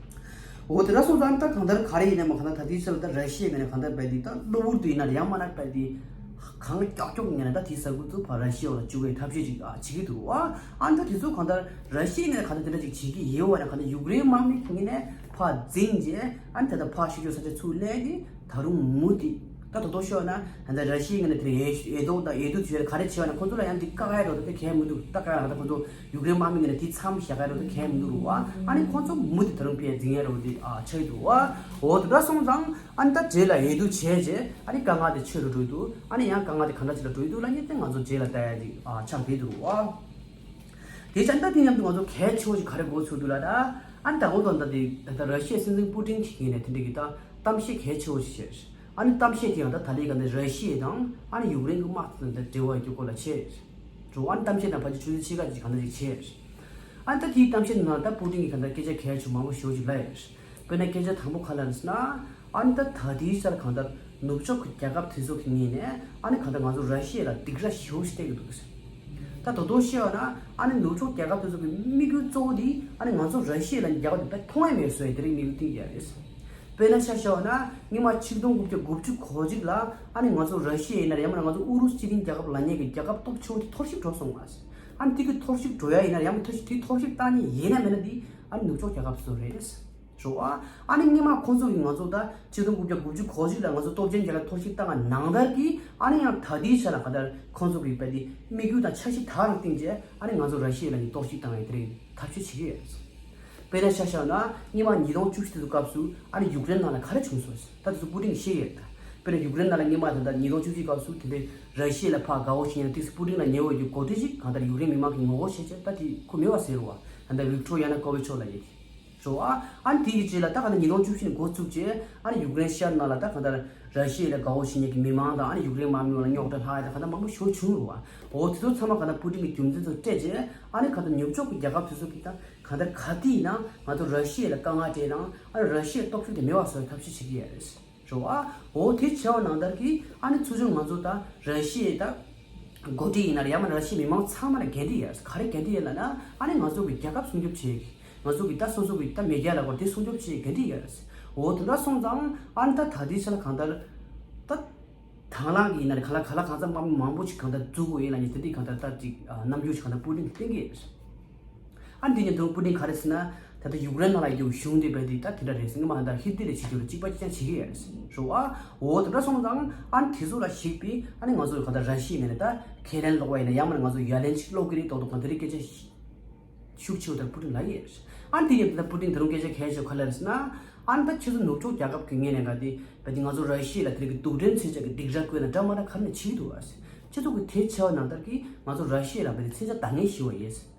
འོ་དེ་འདྲ་སོང་ཙང་ད་གང་ལྟར་ག་རེ་ཡིན་ནའི་མ་གང་ལྟར་ད་ལྟའི་ཆར་ལ་ད་ར་ཤི་ཡའི་ངོས་ནས་གང་ལྟར་རྦད་དེ་ད་གློ་བུར་དུ་ཡིན་ན་ཡང་མིན་ན་རྦད་དེ་གང་མགྱོགས་མགྱོགས་ངོས་ནས་ད་དེའི་ས་ཁུལ་དུ་ཕར་ར་ཤི་ཡ་ལ་བཅུག་པའི་ཐབས་ཤེས་ཅིག་ཨ་བྱེད་ཀྱི་འདུག་གོ། ཨ་ནི་ད་དེ་ཚོ་གང་ལྟར་ར་ཤི་ཡའི་ངོས་ནས་གང་ལྟར་དེ་འདྲ་ཅིག་བྱེད་ཀྱི་ཡོད་པ་ན། གང་ལྟར་ཡུཀ་རེན་དམག་མི་ངོས་ནས་ཕར་འཛིང་རྗེས་ཨ་ནི་ད་ལྟ་ཕར་ཤོར་ཤོར་ས་ཆ་ཚུར་ལེན་ཏེ། ད་རུང་མུ་མཐུད་ད་དོ་དོ་ཤོད་ན་ད་ལྟ་ར་ཤི་ཡའི་ངོས་ནས་དེ་འོས་འོས་བསྡུ་དང་འོས་བསྡུ་བྱས་ག་རེ་བྱས་པ་ན་ཁོ་ཚོ་ལ་ཡང་འདི་བཀག་ཡ་འདྲ་བོ་དེ་གལ་མི་འདུག། ད་བཀག་ཡ་ད་ཁོ་ཚོ་ཡུཀ་རེན་དམག་མི་ངོས་ནས་དེ་མཚམས་བཞག་ཡ་འདྲ་བོ་དེ་གལ་མི་འདུག་རུང་བ། ཨ་ནི་ཁོ་ཚོ་མུ་མཐུད་ད་རུང་ཕར་འཛིང་ཡ་འདྲ་བོ་དེ་ཨ་ཆགས་ཀྱི་འདུག་བ། འོ་དེ་འདྲ་སོང་ཙང་ཨ་ནི་ད་རྗེས་ལ་འོས་བསྡུ་བྱས་རྗེས་ཨ་ནི་དཀའ་ངལ་དེ་ཆེ་རུ་འགྲོ་གི་འདུག། ཨ་ནི་ཡང་དཀའ་ངལ་དེ་ག་འདྲ་ཅིག་ལ་འགྲོ་གི་འདུག་ལབ་མཁན་དེ་ང་ཚོ་རྗེས་ལ་ལྟ་ཡ་ཅིག་ཨ་ཆགས་བསྡད་འདུག་རུང་བ། དེ་བྱས་ད་དེ་མཉམ་དུ་ང་ཚོ་གལ་ཆེ་བོ་ཞིག་ག་རེ་གོ་ཚུལ་འདུག་ལབ་ན། ཨ་ནི་ད་འོ་ད་ད་དེ་ད་ལྟ་ར་ཤི་ཡའི་སྲིད་འཛིན་པུ་ཏིན་གྱི་ངོས་ནས་དེ་འདྲ་གི་ད་གཏམ་བཤད་གལ་ཆེ་བོ་ཞིག་བྱས། ཨ་ནི་གཏམ་བཤད་དེ་ཡང་ད་ད་ལྟའི་ག་ནས་ར་ཤི་ཡ་དང་ཨ་ནི་ཡུཀ་རེན་གྱི་དམག་དང་འབྲེལ་བ་ཡོད་རྒྱུ་སྐོར་ལ་བྱས། འགྲོ་ཨ་ནི་གཏམ་བཤད་དང་ཕལ་ཆེར་ཆུ་ཚོད་ཕྱེད་ཀ་ཅིག་ག་འདྲ་ཅིག་བྱས། ཨ་ནི་ད་དེའི་གཏམ་བཤད་ནང་ད་པུ་ཏིན་གྱིས་ག་འདྲ་སྐད་ཆ་གལ་ཆེ་མང་པོ་ཞེ་པོ་ཅིག་ལབ་ཡོད། དཔེར་ན་སྐད་ཆ་དང་པོ་ག་རེ་ལབ་ཟེར་ན། ཨ་ནི་ད་ད་ལྟའི་ཆར་གང་ལྟར་ནུབ་ཕྱོགས་ཀྱི་རྒྱལ་ཁབ་དེ་ཚོ་གི་ངོས་ནས་ཨ་ནི་གང་ལྟར་ང་ཚོ་ར་ཤི་ཡ་ལ་སྡིགས་ར་ཞེ་པོ་ཞིག་གཏད་ཀྱི་འདུག་ཟེར། ད་དོ་དོ་བཤད་པ་ན་ཨ་ནི་ནུབ་ཕྱོགས་རྒྱལ་ཁབ་དེ་ཚོ་གི་དམིགས་ཡུལ་གཙོ་བོ་དེ་ཨ་ནི་ང་ཚོ་ར་ཤི་ཡ་ལ་རྒྱལ་ཁབ་དེ་མཐོང་ཡ་མེད་བཟོ་ཡ་དེ་རིགས་དམིགས་ཡུལ་བཏིང་ཡ་རེད། དཔེར་ན་ཆ་བཞག་པ་ན་སྔོན་མ་ཆིག་སྟོང་དགུ་བརྒྱ་དགུ་བཅུ་གོ་གཅིག་ལ་ཨ་ནི་ང་ཚོ་ར་ཤི་ཡ་ཡིན་ན་ཡང་མིན་ན་ང་ཚོ་ཨུ་རུ་སུ་སྤྱི་མཐུན་རྒྱལ་ཁབ་ལབ་མཁན་གྱི་རྒྱལ་ཁབ་སྟོབས་ཆེ་བོ་དེ་འཐོར་ཞིག་འགྲོ་སོང་བ། ཨ་ནི་དེ་གི་འཐོར་ཞིག་འགྲོ་ཡ་ཡིན་ན་ཡང་མིན་ན་འཐོར་ཞིག་དེ་འཐོར་ཞིག་བཏང་མཁན་ཡིན་ན་མིན་ན་དེ་ཨ་ནི་ནུབ་ཕྱོགས་རྒྱལ་ཁབ་ཚོ་རེད། རེད་བ། ཨ་ནི་སྔོན་མ་ཁོང་ཚོ་གིས་ང་ཚོ་ད་ཆིག་སྟོང་དགུ་བརྒྱ་དགུ་བཅུ་གོ་གཅིག་ལ་ང་ཚོ་སྟོབས་ཆེན་རྒྱལ་ཁབ་འཐོར་ཞིག་བཏང་བ་ནང་ལྟར་གྱི་ཨ་ནི་ཡང་ད་ལྟའི་ཆ་ལ་ག་ལྟར་ཁོང་ཚོ་གིས་དཔེ་དེ་དམིགས་ཡུལ་དང་འཆར་གཞི་དག་རང་བཏིང་རྗེས་ཨ་ནི་ང་ཚོ་ར་ཤི་ཡ་ལ་ནི་གཏོར་བཤིག་བཏང་བའི་དེ་རིང་ཐབས་ཤེས་བྱེད་ཀྱི་ཡོད། དཔེར་ན་ཆ་བཞག་ན་སྔོན་མ་ཉིས་སྟོང་བཅུ་བཞི་དེ་ཚོ་སྐབས་སུ་ཨ་ནི་ཡུཀ་རེན་ནང་ལ་ག་རེ་བྱུང་སོང་ཟེར། ད་དེ་ཚོ་པུ་ཏིན་གྱིས་ཤེས་ཡོད་ད། དཔེར་ན་ཡུཀ་རེན་ནང་ལ་སྔོན་མ་ད་ལྟ་ཉིས་སྟོང་བཅུ་བཞི་སྐབས་སུ་དེ་འདྲའི་ར་ཤི་ཡ་ལ་ཕར་དགའ་བོ་བྱེད་མཁན་དེ་ཚོ་པུ་ཏིན་ལ་ཉེ་བོ་ཡོད་གོ་དེ་ཅིག་གང་ལྟར་ཡུཀ་རེན་མི་མང་གིས་ངོ་རྒོལ་བྱས་བྱས་ད་དེ་ཁོ་མེད་པ་ཟེར་བ། ད་ལྟ་ཝིག་ཏོ་ཡ་ནུ་ཀོ་ཝིཆ་མཆོག་ལབ་ཡས་དེ། རེད་བ། ཨ་ནི་དེ་ཡི་རྗེས་ལ་ད་གང་ལྟར་ཉིས་སྟོང་བཅུ་བཞི་ནས་འགོ་བཙུགས་རྗེས་ཨ་ནི་ཡུཀ་རེན་ཤར་ནང་ལ་ད་གང་ལྟར་ར་ཤི་ཡ་ལ་དགའ་བོ་བྱེད་མཁན་གྱི་མི་མང་དང་ཨ་ནི་ཡུཀ་རེན་དམག་མི་ལ་རྙོག་དྲ་ལྷག་ཡ་ད་གང་ལྟར་མང་པོ་ཞེ་པོ་བྱུང་རེད་བ། འོ་དེ་ཚོ་ཚང་མ་གང་ལྟར་པུ་ཏིན་གྱི་རྒྱུ་མཚན་ཚོ་སྤྲད་རྗེས་ཨ་ནི་གང་ལྟར་ནུབ་ཕྱོགས་ཀྱི་རྒྱལ་ཁབ་དེ་ཚོ་གིས་ད་གང་ལྟར་ག་དུས་ཡིན་ན་ང་ཚོ་ར་ཤི་ཡ་ལ་དཀའ་ངལ་སྤྲད་དང་ཨ་ནི་ར་ཤི་ཡའི་སྟོབས་ཤུགས་དེ་མེད་པ་བཟོ་བའི་ཐབས་ཤེས་བྱེད་ཀྱི་ཡོད་རེད། རེད་བ། འོ་དེ་བྱས་པ་ནང་ལྟར་གྱི་ཨ་ནི་ཚུར་ཕྱོགས་ང་ཚོ་ད་ར་ཤི་ཡའི་ད་འགོ་ཁྲིད་ཡིན་ན་རེད་ཡང་མིན་ན་ར་ཤི་ཡའི་མི་མང་ཚང་མ་ལ་འགན་འཁྲི་ཡོད། ག་རེ་འགན་འཁྲི་ཡོད་ལབ་ན་ཨ་ནི་ང་ཚོ་གི་རྒྱལ་ཁབ་སྲུང་སྐྱོབ་བྱེད་ཀྱི། ང་ཚོ་གི་ད་སོ་སོ་གི་ད་མེས་རྒྱལ་ལ་སྐོར་དེ་སྲུང་སྐྱོབ་བྱེད་འགན་འཁྲི་ཡོད། འོ་དེ་འདྲ་སོང་ཙང་ཨ་ནི་ད་ད་ལྟའི་ཆ་ལ་གང་ལྟར་ད་དང་བླངས་ཀྱི་ཡིན་ན་རེད་ག་ལ་ག་ལ་གང་ཚ་མང་མང་པོ་ཞིག་གང་ལྟར་འཛུགས་དགོས་ཡིན་ལབ་ནས་དེ་འདྲའི་གང་ལྟར་ད་ཅིག་རྣམ་འགྱུར་ཞིག་གང་ལྟར་པུ་ཏིན་གྱིས་བསྟན་གྱི་ཡོད། ཨ་ནི་དེ་ནས་དུང་པུ་ཏིན་ག་རེ་ཟེར་ན། ད་ལྟ་ཡུཀ་རེན་ནང་ལ་ཡོད་གཞུང་དེ་བས་དེ་ད་དེ་འདྲ་རེད་ཟེར། སྔོན་མ་ད་ཧི་ཏི་ལ་བྱེད་རྒྱུ་ལ་གཅིག་པ་གཅིག་རྐྱང་བྱེད་ཀྱི་ཡོད་རེད་ཟེར་རོ། ཨ་འོ་དེ་འདྲ་སོང་ཙང་ཨ་ནི་དེ་ཚོ་ལ་གཞིགས་པའི་ཨ་ནི་ང་ཚོ་ག་ད་ར་ཤི་ཡའི་ངོས་ནས་ད་ཁས་ལེན་སློག་པ་ཡིན་ན་ཡང་མིན་ན་ང་ཚོ་ཡ་ལན་ཅིག་སློག་གི་རེད་མདོག་མདོག་གང་དེ་རིགས་སྐད་ཆ་ཤུགས་ཆེ་བོ་ད་པུ་ཏིན་ལ་ཡོད་རེད། ཨ་ནི་དེ་ཡིན་ད་པུ་ཏིན་ད་རུང་སྐད་ཆ་གལ་ཆེ་བ་ག་རེ་རེད་ཟེར་ན། ཨ་ནི་ད་ཁྱེད་ཚོ་ནུབ་ཕྱོགས་རྒྱལ་ཁབ་ཀྱི་ངོས་ནས་ག་དེ་བས་དེ་ང་ཚོ་ར་ཤི་ཡ་ལ་དེ་རིགས་ཀྱི་རྡུལ་ཕྲན་མཚོན་ཆ་གི་སྡིགས་ར་བསྐུལ་ན་འདྲ་མ་འདྲ་ག་རེ་ནས་བྱེད་ཀྱི་འདུག་ཨ་ཟེར། ཁྱེད་ཚོ་གི་དེ་བྱས་པ་ནང་ལྟར་གྱི་ང་ཚོ་ར་ཤི་ཡ་ལ་བས་དེ་མཚོན་ཆ་འདང་ངེས་ཞེ་པོ་ཡོད་ཟེར།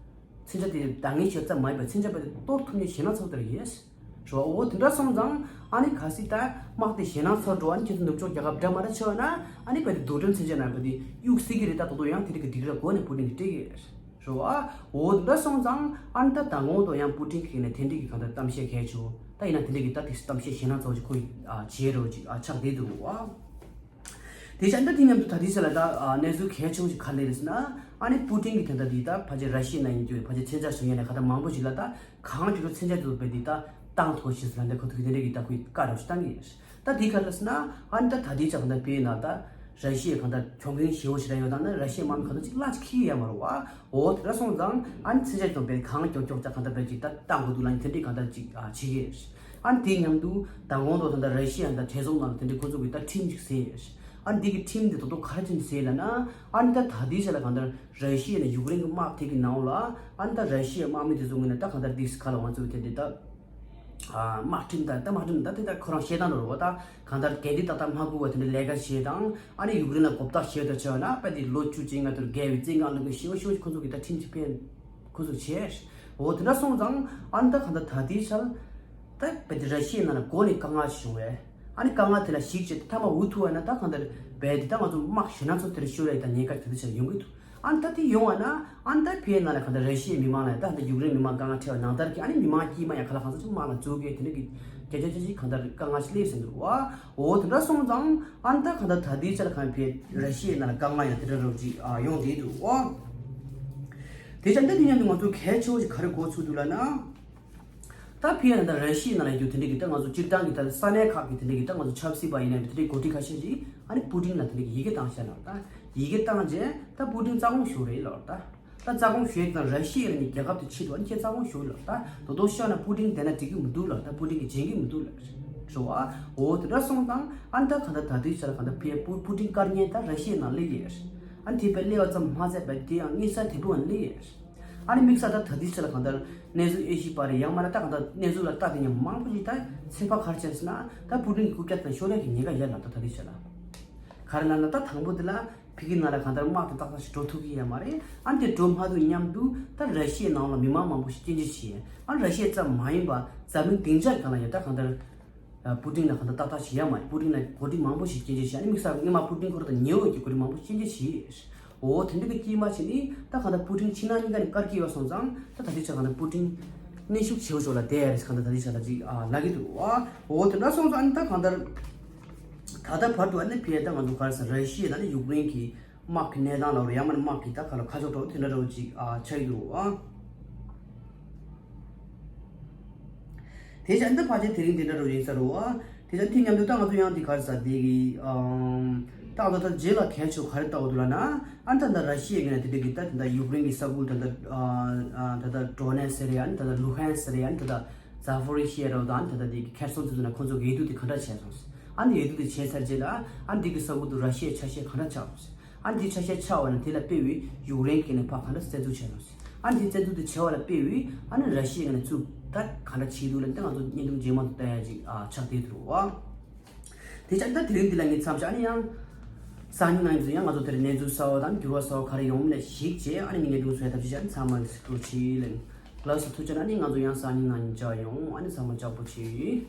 མཚོན་ཆ་དེ་འདང་ངེས་ཞེ་པོ་ཙམ་མ་ཡིན་པར་མཚོན་ཆ་དཔེ་གཏོར་ཐུབ་མཁན་ཞེད་སྣང་ཚ་པོ་དེ་ར་ཡོད། རེད་བ། འོ་དེ་འདྲ་སོང་ཙང་ཨ་ནི་གལ་སྲིད་ད་དམག་དེ་ཞེད་སྣང་ཚ་པོ་འགྲོ་ཨ་ནི་ཁྱེད་ཚོ་ནུབ་ཕྱོགས་རྒྱལ་ཁབ་འདྲ་མ་འདྲ་ཆགས་ན་ཨ་ནི་དཔེ་དེ་རྡུལ་ཕྲན་མཚོན་ཆ་ནང་དཔེ་དེ་གཡུག་སྲིད་ཀྱི་རེད། ད་དོ་དོ་ཡང་དེ་འདྲ་གི་སྡིགས་ར་སྒོ་ནས་པུ་ཏིན་གྱིས་སྤྲད་ཀྱི་རེད་བ། འོ་དེ་འདྲ་སོང་ཙང་ཨ་ནི་ད་མདང་དགོང་དུ་ཡང་པུ་ཏིན་གྱི་ནས་དེ་འདྲ་གི་གང་ལྟར་གཏམ་བཤད་གལ་ཆེ་བོ་ད་ཡིན་ན་དེ་འདྲ་གི་ད་དེ་གཏམ་བཤད་ཞེད་སྣང་ཚ་པོ་ཞིག་ཁོ་ཡིས་བྱས་རོགས་ཅིག་ཆགས་བསྡད་འདུག་བ། དེ་བཞིན་ད་དེ་མཉམ་དུ་ད་ལྟའི་ཆ་ལ་ད་གནས་ཚུལ་གལ་ཆེ་བོ་ཞིག་ག་རེ་རེད་ཟེར་ན། ཨ་ནི་པུ་ཏིན་གྱིས་དེ་འདྲ་དེ་ད་ཕལ་ཆེར་ར་ཤི་ཡ་ནང་ཡིན་རྒྱུ་ཕལ་ཆེར་མཚོན་ཆ་བཟོ་མཁན་ལ་ག་ད་མང་པོ་ཞིག་ལ་ད་གང་མགྱོགས་མཚོན་ཆ་དེ་ཚོ་དཔེ་དེ་ད་བཏང་ཐུབ་ཞེས་ལབ་འདི་ཁོ་ཚོ་གིས་དེ་འདྲ་གི་ད་ཁོའི་བཀའ་རབ་ཞིག་བཏང་གི་ཡོད། ད་དེ་ག་རེ་ཟེར་ན། ཨ་ནི་ད་ད་ལྟའི་ཆ་ལ་ད་བོད་ནང་ད་ར་ཤི་ཡའི་གང་ལྟར་གྱོང་གུན་ཞེ་བོ་ཞིག་ར་ཡོད་དང་ན་ར་ཤི་ཡའི་དམག་མི་གང་ལྟར་ཅིག་གླ་ཅིག་འཁྱེར་ཡ་མ་རེད་བ། འོ་དེ་འདྲ་སོང་ཙང་ཨ་ནི་མཚོན་ཆ་དེ་ཚོ་དཔེ་གང་མགྱོགས་མགྱོགས་ད་གང་ལྟར་དཔེ་ཅིག་ད་བཏང་དགོས་འདུག་ལབ་ནི་དེ་འདྲའི་གང་ལྟར་ཅིག་བྱེད་ཀྱི་ཡོད། ཨ་ནི་དེ་མཉམ་དུ་མདང་དགོང་དུ་ད་ལྟ་ར་ཤི་ཡ་ད་གྲོས་ཚོགས་ནང་ལ་དེ་འདྲའི་ཁོ་ཚོ་གིས་ད་ཁྲིམས་ཅིག་བཟོས་ཡོད། ཨ་ནི་འདི་གི་ཁྲིམས་འདི་ད་དུང་ག་རེ་བྱས་ནས་བཟོས་ལབ་ན། ཨ་ནི་ད་ད་ལྟའི་ཆ་ལ་གང་ལྟར་ར་ཤི་ཡ་ནས་ཡུཀ་རེན་གྱི་དམག་དེ་གི་ནང་ལ་ཨ་ནི་ད་ར་ཤི་ཡའི་དམག་མི་དེ་ཚོ་ངོས་ནས་ད་གང་ལྟར་འདི་ག་ལ་ང་ཚོ་དེ་འདྲའི་ད་དམག་ཁྲིམས་ད་ད་དམག་ཁྲིམས་ད་དེ་ད་ཁོ་རང་བཤད་སྟངས་རེད་བ། ད་གང་ལྟར་འགན་འཁྲི་ཏག་ཏག་མ་འཁུར་བ་དེ་འདྲའི་ལས་ཀ་བྱས་དང་ཨ་ནི་ཡུཀ་རེན་ལ་མགོ་བཏགས་བྱས་དང་བྱས་ན་དཔེ་དེ་ལོ་བཅུ་བཅོ་ལྔ་དུ་བརྒལ་བའི་བཙན་ཁང་ལུགས་ཀྱི་ཞེ་བོ་ཞེ་བོ་ཁོ་ཚོ་གིས་ད་ཁྲིམས་ཅིག་སྤེལ། ཁོ་ཚོ་བྱས། འོ་དེ་འདྲ་སོང་ཙང་ཨ་ནི་ད་གང་ལྟར་ད་ལྟའི་ཆར་ད་བལ་དེ་ར་ཤི་ཡའི་ནང་ལ་འགོ་ནས་དཀའ་ངལ་ཞིག་བྱུང་བས། ཨ་ནི་དཀའ་ངལ་དེ་ལ་གཞིགས་བྱས་ཏེ་མཐའ་མ་འུ་ཐུག་པ་ན་ད་གང་ལྟར་བལ་དེ་ད་ང་ཚོ་དམག་ཞེད་སྣང་ཚ་པོ་དེར་ཤོར་ཡ་ད་ཉེན་ཁ་དེ་འདྲ་ཆགས་ཡོང་གི་འདུག་ཨ་ནི་ད་དེ་ཡོང་བ་ན་ཨ་ནི་ད་ཕའི་ནང་ལ་གང་ལྟར་ར་ཤི་ཡའི་མི་མང་ལ་ད་ད་ཡུཀ་རེན་མི་མང་དཀའ་ངལ་འཕྲད་པ་ནང་ལྟར་གྱི་ཨ་ནི་མི་མང་དཀྱུས་མ་ཡང་ག་ལ་གང་ས་ཅིག་དམག་ལ་འཛུལ་གི་དེ་འདྲ་གི་སྐད་ཆ་ཅིག་གང་ལྟར་དཀའ་ངལ་ཞིག་སླེབས་ཟིན་འདུག་བ། འོ་དེ་འདྲ་སོང་ཙང་ཨ་ནི་ད་གང་ལྟར་ད་ལྟའི་ཆ་ལ་གང་ཕའི་ར་ཤི་ཡའི་ནང་ལ་དཀའ་ངལ་ཡང་དེ་འདྲ་རོབ་ཅིག་ཡོང་བསྡད་འདུག་བ། དེ་ཆ་འདི་དེ་མཉམ་དུ་ང་ཚོ་གལ་ཆེ་བོ་ཞིག་ག་རེ་གོ་ཚུགས་འདུག་ལབ་ན། ད་ཕི་ཡ་ད་ར་ཤི་ཡའི་ནང་ལ་ཡོད་དེ་འདྲ་གི་ད་ང་ཚོ་སྤྱིར་བཏང་གི་ད་ས་གནས་ཁག་གི་དེ་འདྲ་གི་ད་ང་ཚོ་ཆབ་སྲིད་པ་ཡིན་ན་དེ་འདྲའི་འགོ་ཁྲིད་ཁ་ཤས་ཀྱིས་ཨ་ནི་པུ་ཏིན་ལ་དེ་འདྲ་གི་ཡི་གེ་བཏང་བཞག་ནོ། ད་ཡི་གེ་བཏང་རྗེས་ད་པུ་ཏིན་རྩ་དགོངས་ཞུ་རེད་ལབ་ད། ད་རྩ་དགོངས་ཞུ་ཡ་དང་ར་ཤི་ཡ་ནི་རྒྱལ་ཁབ་དེ་ཆེད་དུ་ཨ་ནི་ཁྱེད་རྩ་དགོངས་ཞུ་ལབ་ད། དོ་དོ་ཤོད་ན་པུ་ཏིན་བསྡད་ན་འགྲིག་གི་མི་འདུག་ལབ་ད། པུ་ཏིན་གྱིས་འཇོན་གི་མི་འདུག་ལབ་རེད་བ། འོ་དེ་འདྲ་སོང་ཙང་ཨ་ནི་ད་ག་ད་ད་དུས་ཆ་ལ་ག་ད་ཕི་ཡ་པུ་པུ་ཏིན་བཀའ་ཉན་ད་ར་ཤི་ཡའི་ནང་སླེབས་ཡོད་རེད། ཨ་ནི་དེ་བས་སླེབས་པ་ཙམ་མ་ཟད་པ་དེ་ཡང་དངུལ་རྩ་དེ་བུ་ཨ་ནི་སླེབས་ཡོད་རེད། ཨ་ནི་དམིགས་བསལ་ད་ད་ལྟའི་ཆ་ལ་གང་ལྟར་གནས་ཚུལ་དབྱེ་ཞིབ་པ་རེད་ཡང་མིན་ན་ད་གང་ལྟར་གནས་ཚུལ་ལ་ལྟ་དེ་ཉམས་མང་པོ་ཞིག་ད་ཚོད་དཔག་ག་རེ་བྱས་ཟེར་ན་ད་པུ་ཏིན་གྱི་རྐུབ་བཀྱག་དང་ཤོར་ཡ་གི་ཉེན་ཁ་ཡོད་ལབ་ད། ད་ལྟའི་ཆ་ལ་ག་རེ་ལབ་ན་ད་དང་པོ་དེ་ལ་ཕ་གི་ནང་ལ་གང་ལྟར་དམག་དེ་ཏག་ཏག་ཞིག་འགྲོ་ཐུབ་ཀྱི་ཡོད་མ་རེད། ཨ་ནི་དེ་འགྲོ་མ་ཐུབ་མཉམ་དུ་ད་ར་ཤི་ཡའི་ནང་ལ་མི་མང་མང་པོ་ཞིག་སྐྱོན་བརྗོད་བྱས། ཨ་ནི་ར་ཤི་ཡ་ཙམ་མ་ཡིན་པ་འཛམ་གླིང་སྡིངས་ཆ་གང་ལ་ཡང་ད་གང་ལྟར། པུ་ཏིན་ལ་གང་ལྟར་ཏག་ཏག་ཞིག་ཡོད་མ་རེད། པུ་ཏིན་ལ་གོ་སྒྲིག་མང་པོ་ཞིག་སྐྱོན་བརྗོད་བྱས། ཨ་ནི་དམིགས་བསལ་སྔོན་མ་པུ་ཏིན་ཁོ་རང་དང་ཉེ་བོ་གི་གོ་སྒྲིག་མང་པོ་སྐྱོན་བརྗོད་བྱས། འོ་དེ་འདྲ་གི་དཀྱིལ་མ་བྱས་ནི་ད་གང་ལྟར་པུ་ཏིན་ཕྱི་ནང་གཉིས་ཀ་ནས་བཀར་གྱི་ཡོད་སོང་ཙང་ད་ད་ལྟའི་ཆ་གང་ལྟར་པུ་ཏིན་ གནོན་ཤུགས་ཆེ་བོ་ཞིག་ལ་བསྡད་ཡ་རེད། གང་ལྟར་ད་ལྟའི་ཆ་ལ་ཅིག་ཨ་ལབ་ཀྱི་འདུག་ཨ། འོ་དེ་འདྲ་སོང་ཙང་ཨ་ནི་ད་གང་ལྟར་ད་ལྟ་བར་དུ་ཨ་ནི་ཕར་ད་ང་ཚོ་ག་རེ་ཟེར། ར་ཤི་ཡ་དང་ནི་ཡུཀ་རེན་གྱི་དམག་གི་གནས་སྟངས་ལབ་རེད། ཡང་མིན་ན་དམག་གི་ད་ག་ལ་ཁ་ཕྱོགས་འདྲ་བོ་དེ་འདྲ་འདྲ་བོ་ཅིག་ཨ་ཆགས་ཀྱི་འདུག་ཨ། དེ་བཞིན་འདི་ཕལ་ཆེར་དེ་རིང་དེ་འདྲ་རུ་ཡིན་ས་རུ་ཨ། དེ་བཞིན་དེ་མཉམ་དུ་ད་ང་ཚོ་ཡང་དེ་ག་རེ་ཟ་དེ་གི་ཨམ། ད་ང་ཚོ་ད་རྗེས་ལ་གལ་ཆེ་ག་རེ་ལྟ་བ་འདུག་ལབ་ན། ཨ་ནི་ད་ད་ར་ཤི་ཡའི་ངོས་ནས་དེ་འདྲ་གི་ད་དེ་འདྲ་ཡུཀ་རེན་གི་ས་ཁུལ་ད་ད་ཨ་ད་ད་ཌོ་ནེ་སི་ཟེར་ཡ། ཨ་ནི་ད་ད་ལུ་ཧན་སི་ཟེར་ཡ། ཨ་ནི་ད་ད་ཛ་ཕོ་རི་ཤི་ཡ་ར་བ་དང་། ཨ་ནི་ད་ད་དེ་གི་ཁེར་སོང་དེ་ཚོ་ནས་ཁོང་ཚོ་གི་འོས་བསྡུ་དེ་ག་འདྲ་བྱས་སོང་ཟེར། ཨ་ནི་འོས་བསྡུ་དེ་བྱས་ཚར་རྗེས་ལ་ཨ་ནི་དེ་གི་ས་ཁུལ་དུ་ར་ཤི་ཡའི་ཆ་ཤས་ག་འདྲ་ཆགས་སོང་ཟེར། ཨ་ནི་དེ་ཆ་ཤས་ཆགས་པ་ནི་དེ་ལ་དཔེ་བའི་ཡུཀ་རེན་གྱི་ནས་ཕར་ག་འདྲ་བཙན་འཛུལ་བྱས་སོང་ཟེར། ཨ་ནི་དེ་བཙན་འཛུལ་དེ་བྱས་པ་ལ་དཔེ་བའི་ཨ་ནི་ར་ཤི་ཡའི་ནས་ཚུར་ད་ག་འདྲ་བྱེད་འདུག་ལབ་ན། ད་ང་ཚོ་བརྙན་ཐུང་རྗེས་མ་དུ་ལྟ་ཡ་ཅིག་ཨ་ཆགས་བསྡད་འདུག་ཨ། དེ་ཆ་ད་དེ་རིང་འདི་ལ་ངས་མཚམས་བཞག་ཨ་ནི་ཡང་སང་ཉིན་ནང་ཡིན་ཚེ་ཡང་ང་ཚོ་དེར་གནས་ཚུལ་གསར་བ་དང་འགྱུར་བ་གསར་བ་ག་རེ་ཡོང་མིན་ལ་གཞིགས་བྱས། ཨ་ནི་ངས་བརྙན་ཐུང་བཟོ་ཡ་ཐབས་ཤེས་བྱ། ཨ་ནི་ཚང་མ་ལ་ཐུགས་རྗེ་ཆེ་ལབ། ལགས་སོ། ཐུགས་རྗེ་ཆེ། ཨ་ནི་ང་ཚོ་ཡང་སང་ཉིན་ནང་ཡིན་མཇལ་ཡོང་། ཨ་ནི་ཚང་མ་ལྕགས་པོ་བྱེད།